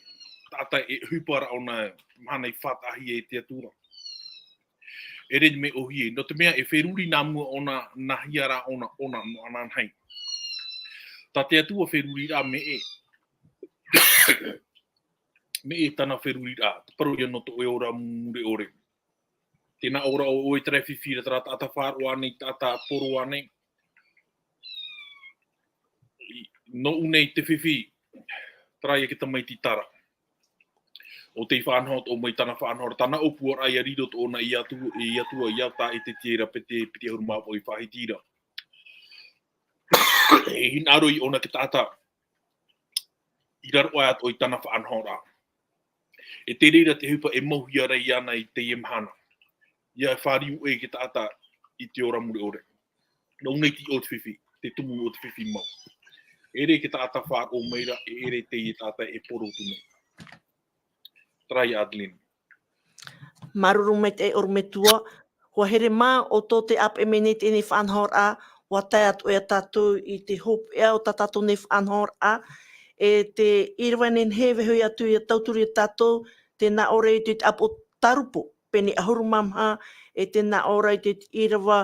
taʻata e ʻohipa ra ʻōna mahana i faʻataʻahia e te Atua. E ʻere mea ʻōhie, nō te mea e feruri nā mua ʻōna, nā hea rā ʻōna, ʻōna nō ananahi. Tā te Atua feruri rā mea ʻē. Mea ʻē tāna feruri rā, te parau ia nō tō ʻoe ora mure ʻore. Tē nā ʻō ra ʻoe terā fifi ra, terā taʻata faʻaroʻo ānei, taʻata poro ānei. I, nō ʻu nei te fifi, terā ia te tamaiti tara. ʻO tei faʻanaho atoʻa mai tāna faʻanahoraʻa, tāna ʻōpuaraʻa ia riro atoʻa na i Atua, i Atua, ia tāʻetetie ra piti, piti ʻahuru mā vaʻu i faʻahiti ra. E hinaʻaro ʻōna i te taʻata. I raro aʻe atoʻa i tāna faʻanahoraʻa. E te reira te ʻohipa e mauhia ra iāna i teie mahana. Ia fāriu ʻē i te taʻata i te ora mure ʻore. Nō ʻu nei te iʻoa o te fifi, te tumu o te fifi mau. E ʻere i te taʻata faʻaroʻo mai ra, e ʻere i te taʻata e poro atu nei. Terā ia Adeline. Māuruuru maitaʻi ʻorometua, ʻua here mā ʻoutou tē ʻāpeʻe mai nei teie faʻanahoraʻa, ʻua tae atu ia tātou i te hopeʻa o tā tātou nei faʻanahoraʻa, e te ʻīrava e nehenehe e vaiiho atu ia tauturu ia tātou, tē nā ʻō ra i te ʻāpoʻo Tarupo, pene ʻahuru mā maha, e tē nā ʻō ra i te ʻīrava,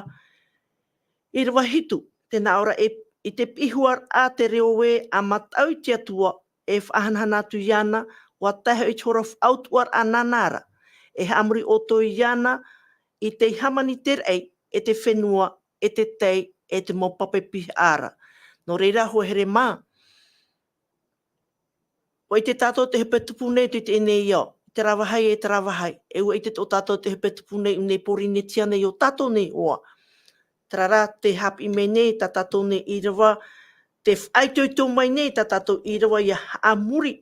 ʻīrava hitu, tē nā ʻō ra e, i te piʻi huaraʻa te reo ē, ʻa mataʻu i te Atua, e faʻahanahana atu iāna, ʻua tae hoʻi i te hora faʻautuʻaraʻa nāna ra, e haʻamori ʻoutou iāna, i te hāmani i te raʻi, e te fenua, e te tai, e te mau pape pihaʻa ra. Nō reira, ʻua here mā, ʻua ʻite tātou te hope tupu nei i teie nei ao, i terā vāhi, e terā vāhi, e ʻua ʻite atoʻa tātou te hope tupu nei i ʻō nei Pōrīnetia nei, ʻo tātou nei hoʻi. Terā rā, tē haʻapiʻi mai nei tā tātou nei ʻīrava, tē faʻaitoito mai nei tā tātou ʻīrava ia haʻamori,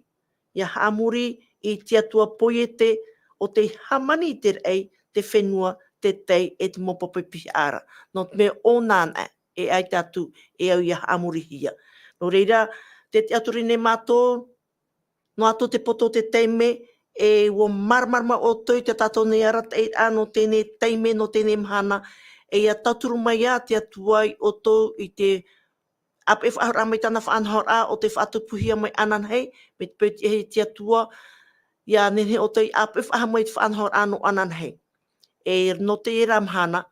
ia haʻamori i te Atua poiete ʻo tei hāmani i te raʻi, te fenua, te tai, e te mau pape pihaʻa ra. Nō te mea ʻōna anaʻe e ʻaita atu e au ia haʻamorihia. Nō reira, tē tiʻaturi nei mātou, noa atu te poto o te taime, e ʻua māramarama ʻoutou i tā tātou nei arataʻiraʻa nō teie taime, nō teie mahana, e ia tauturu mai ā te Atua ia ʻoutou i te ʻāpeʻe faʻahou mai tāna faʻanahoraʻa ʻo tē faʻatupuhia mai ananahi, mai te peu e tiʻa ai te Atua, ia nehenehe ʻoutou e ʻāpeʻe faʻahou mai te faʻanahoraʻa nō ananahi. E nō teie rā mahana,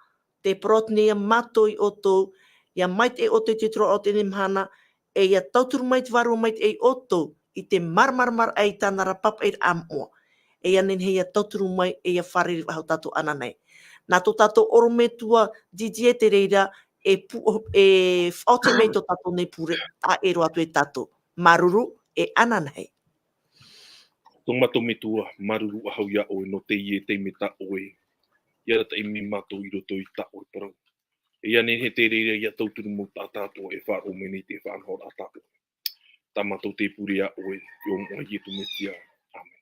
tē parau atu nei ia mātou ia ʻoutou, ia maitaʻi ʻoutou i te turuʻa o teie mahana, e ia tauturu mai te Vārua Maitaʻi ia ʻoutou i te māramarama i tāna ra pāpaʻiraʻa moʻa. E ia nehenehe ia tauturu mai, e ia fārerei faʻahou tātou ananahi. Nā tō tātou ʻorometua Didier te reira, e pu-, e faʻaoti mai tō tātou nei pure, ʻa ʻero atu e tātou. Māuruuru, e ananahi. Tō mātou Metua, māuruuru faʻahou ia ʻoe nō teie taime tā ʻoe i arataʻi mai ia mātou i roto i tā ʻoe parau. E ia nei he te reira ia tauturu mau tā tātou e faʻaroʻo mai nei te faʻanahoraʻa tāpura. Tā mātou te pure iā ʻoe, i ʻō mua Iesu Mesia. Amen.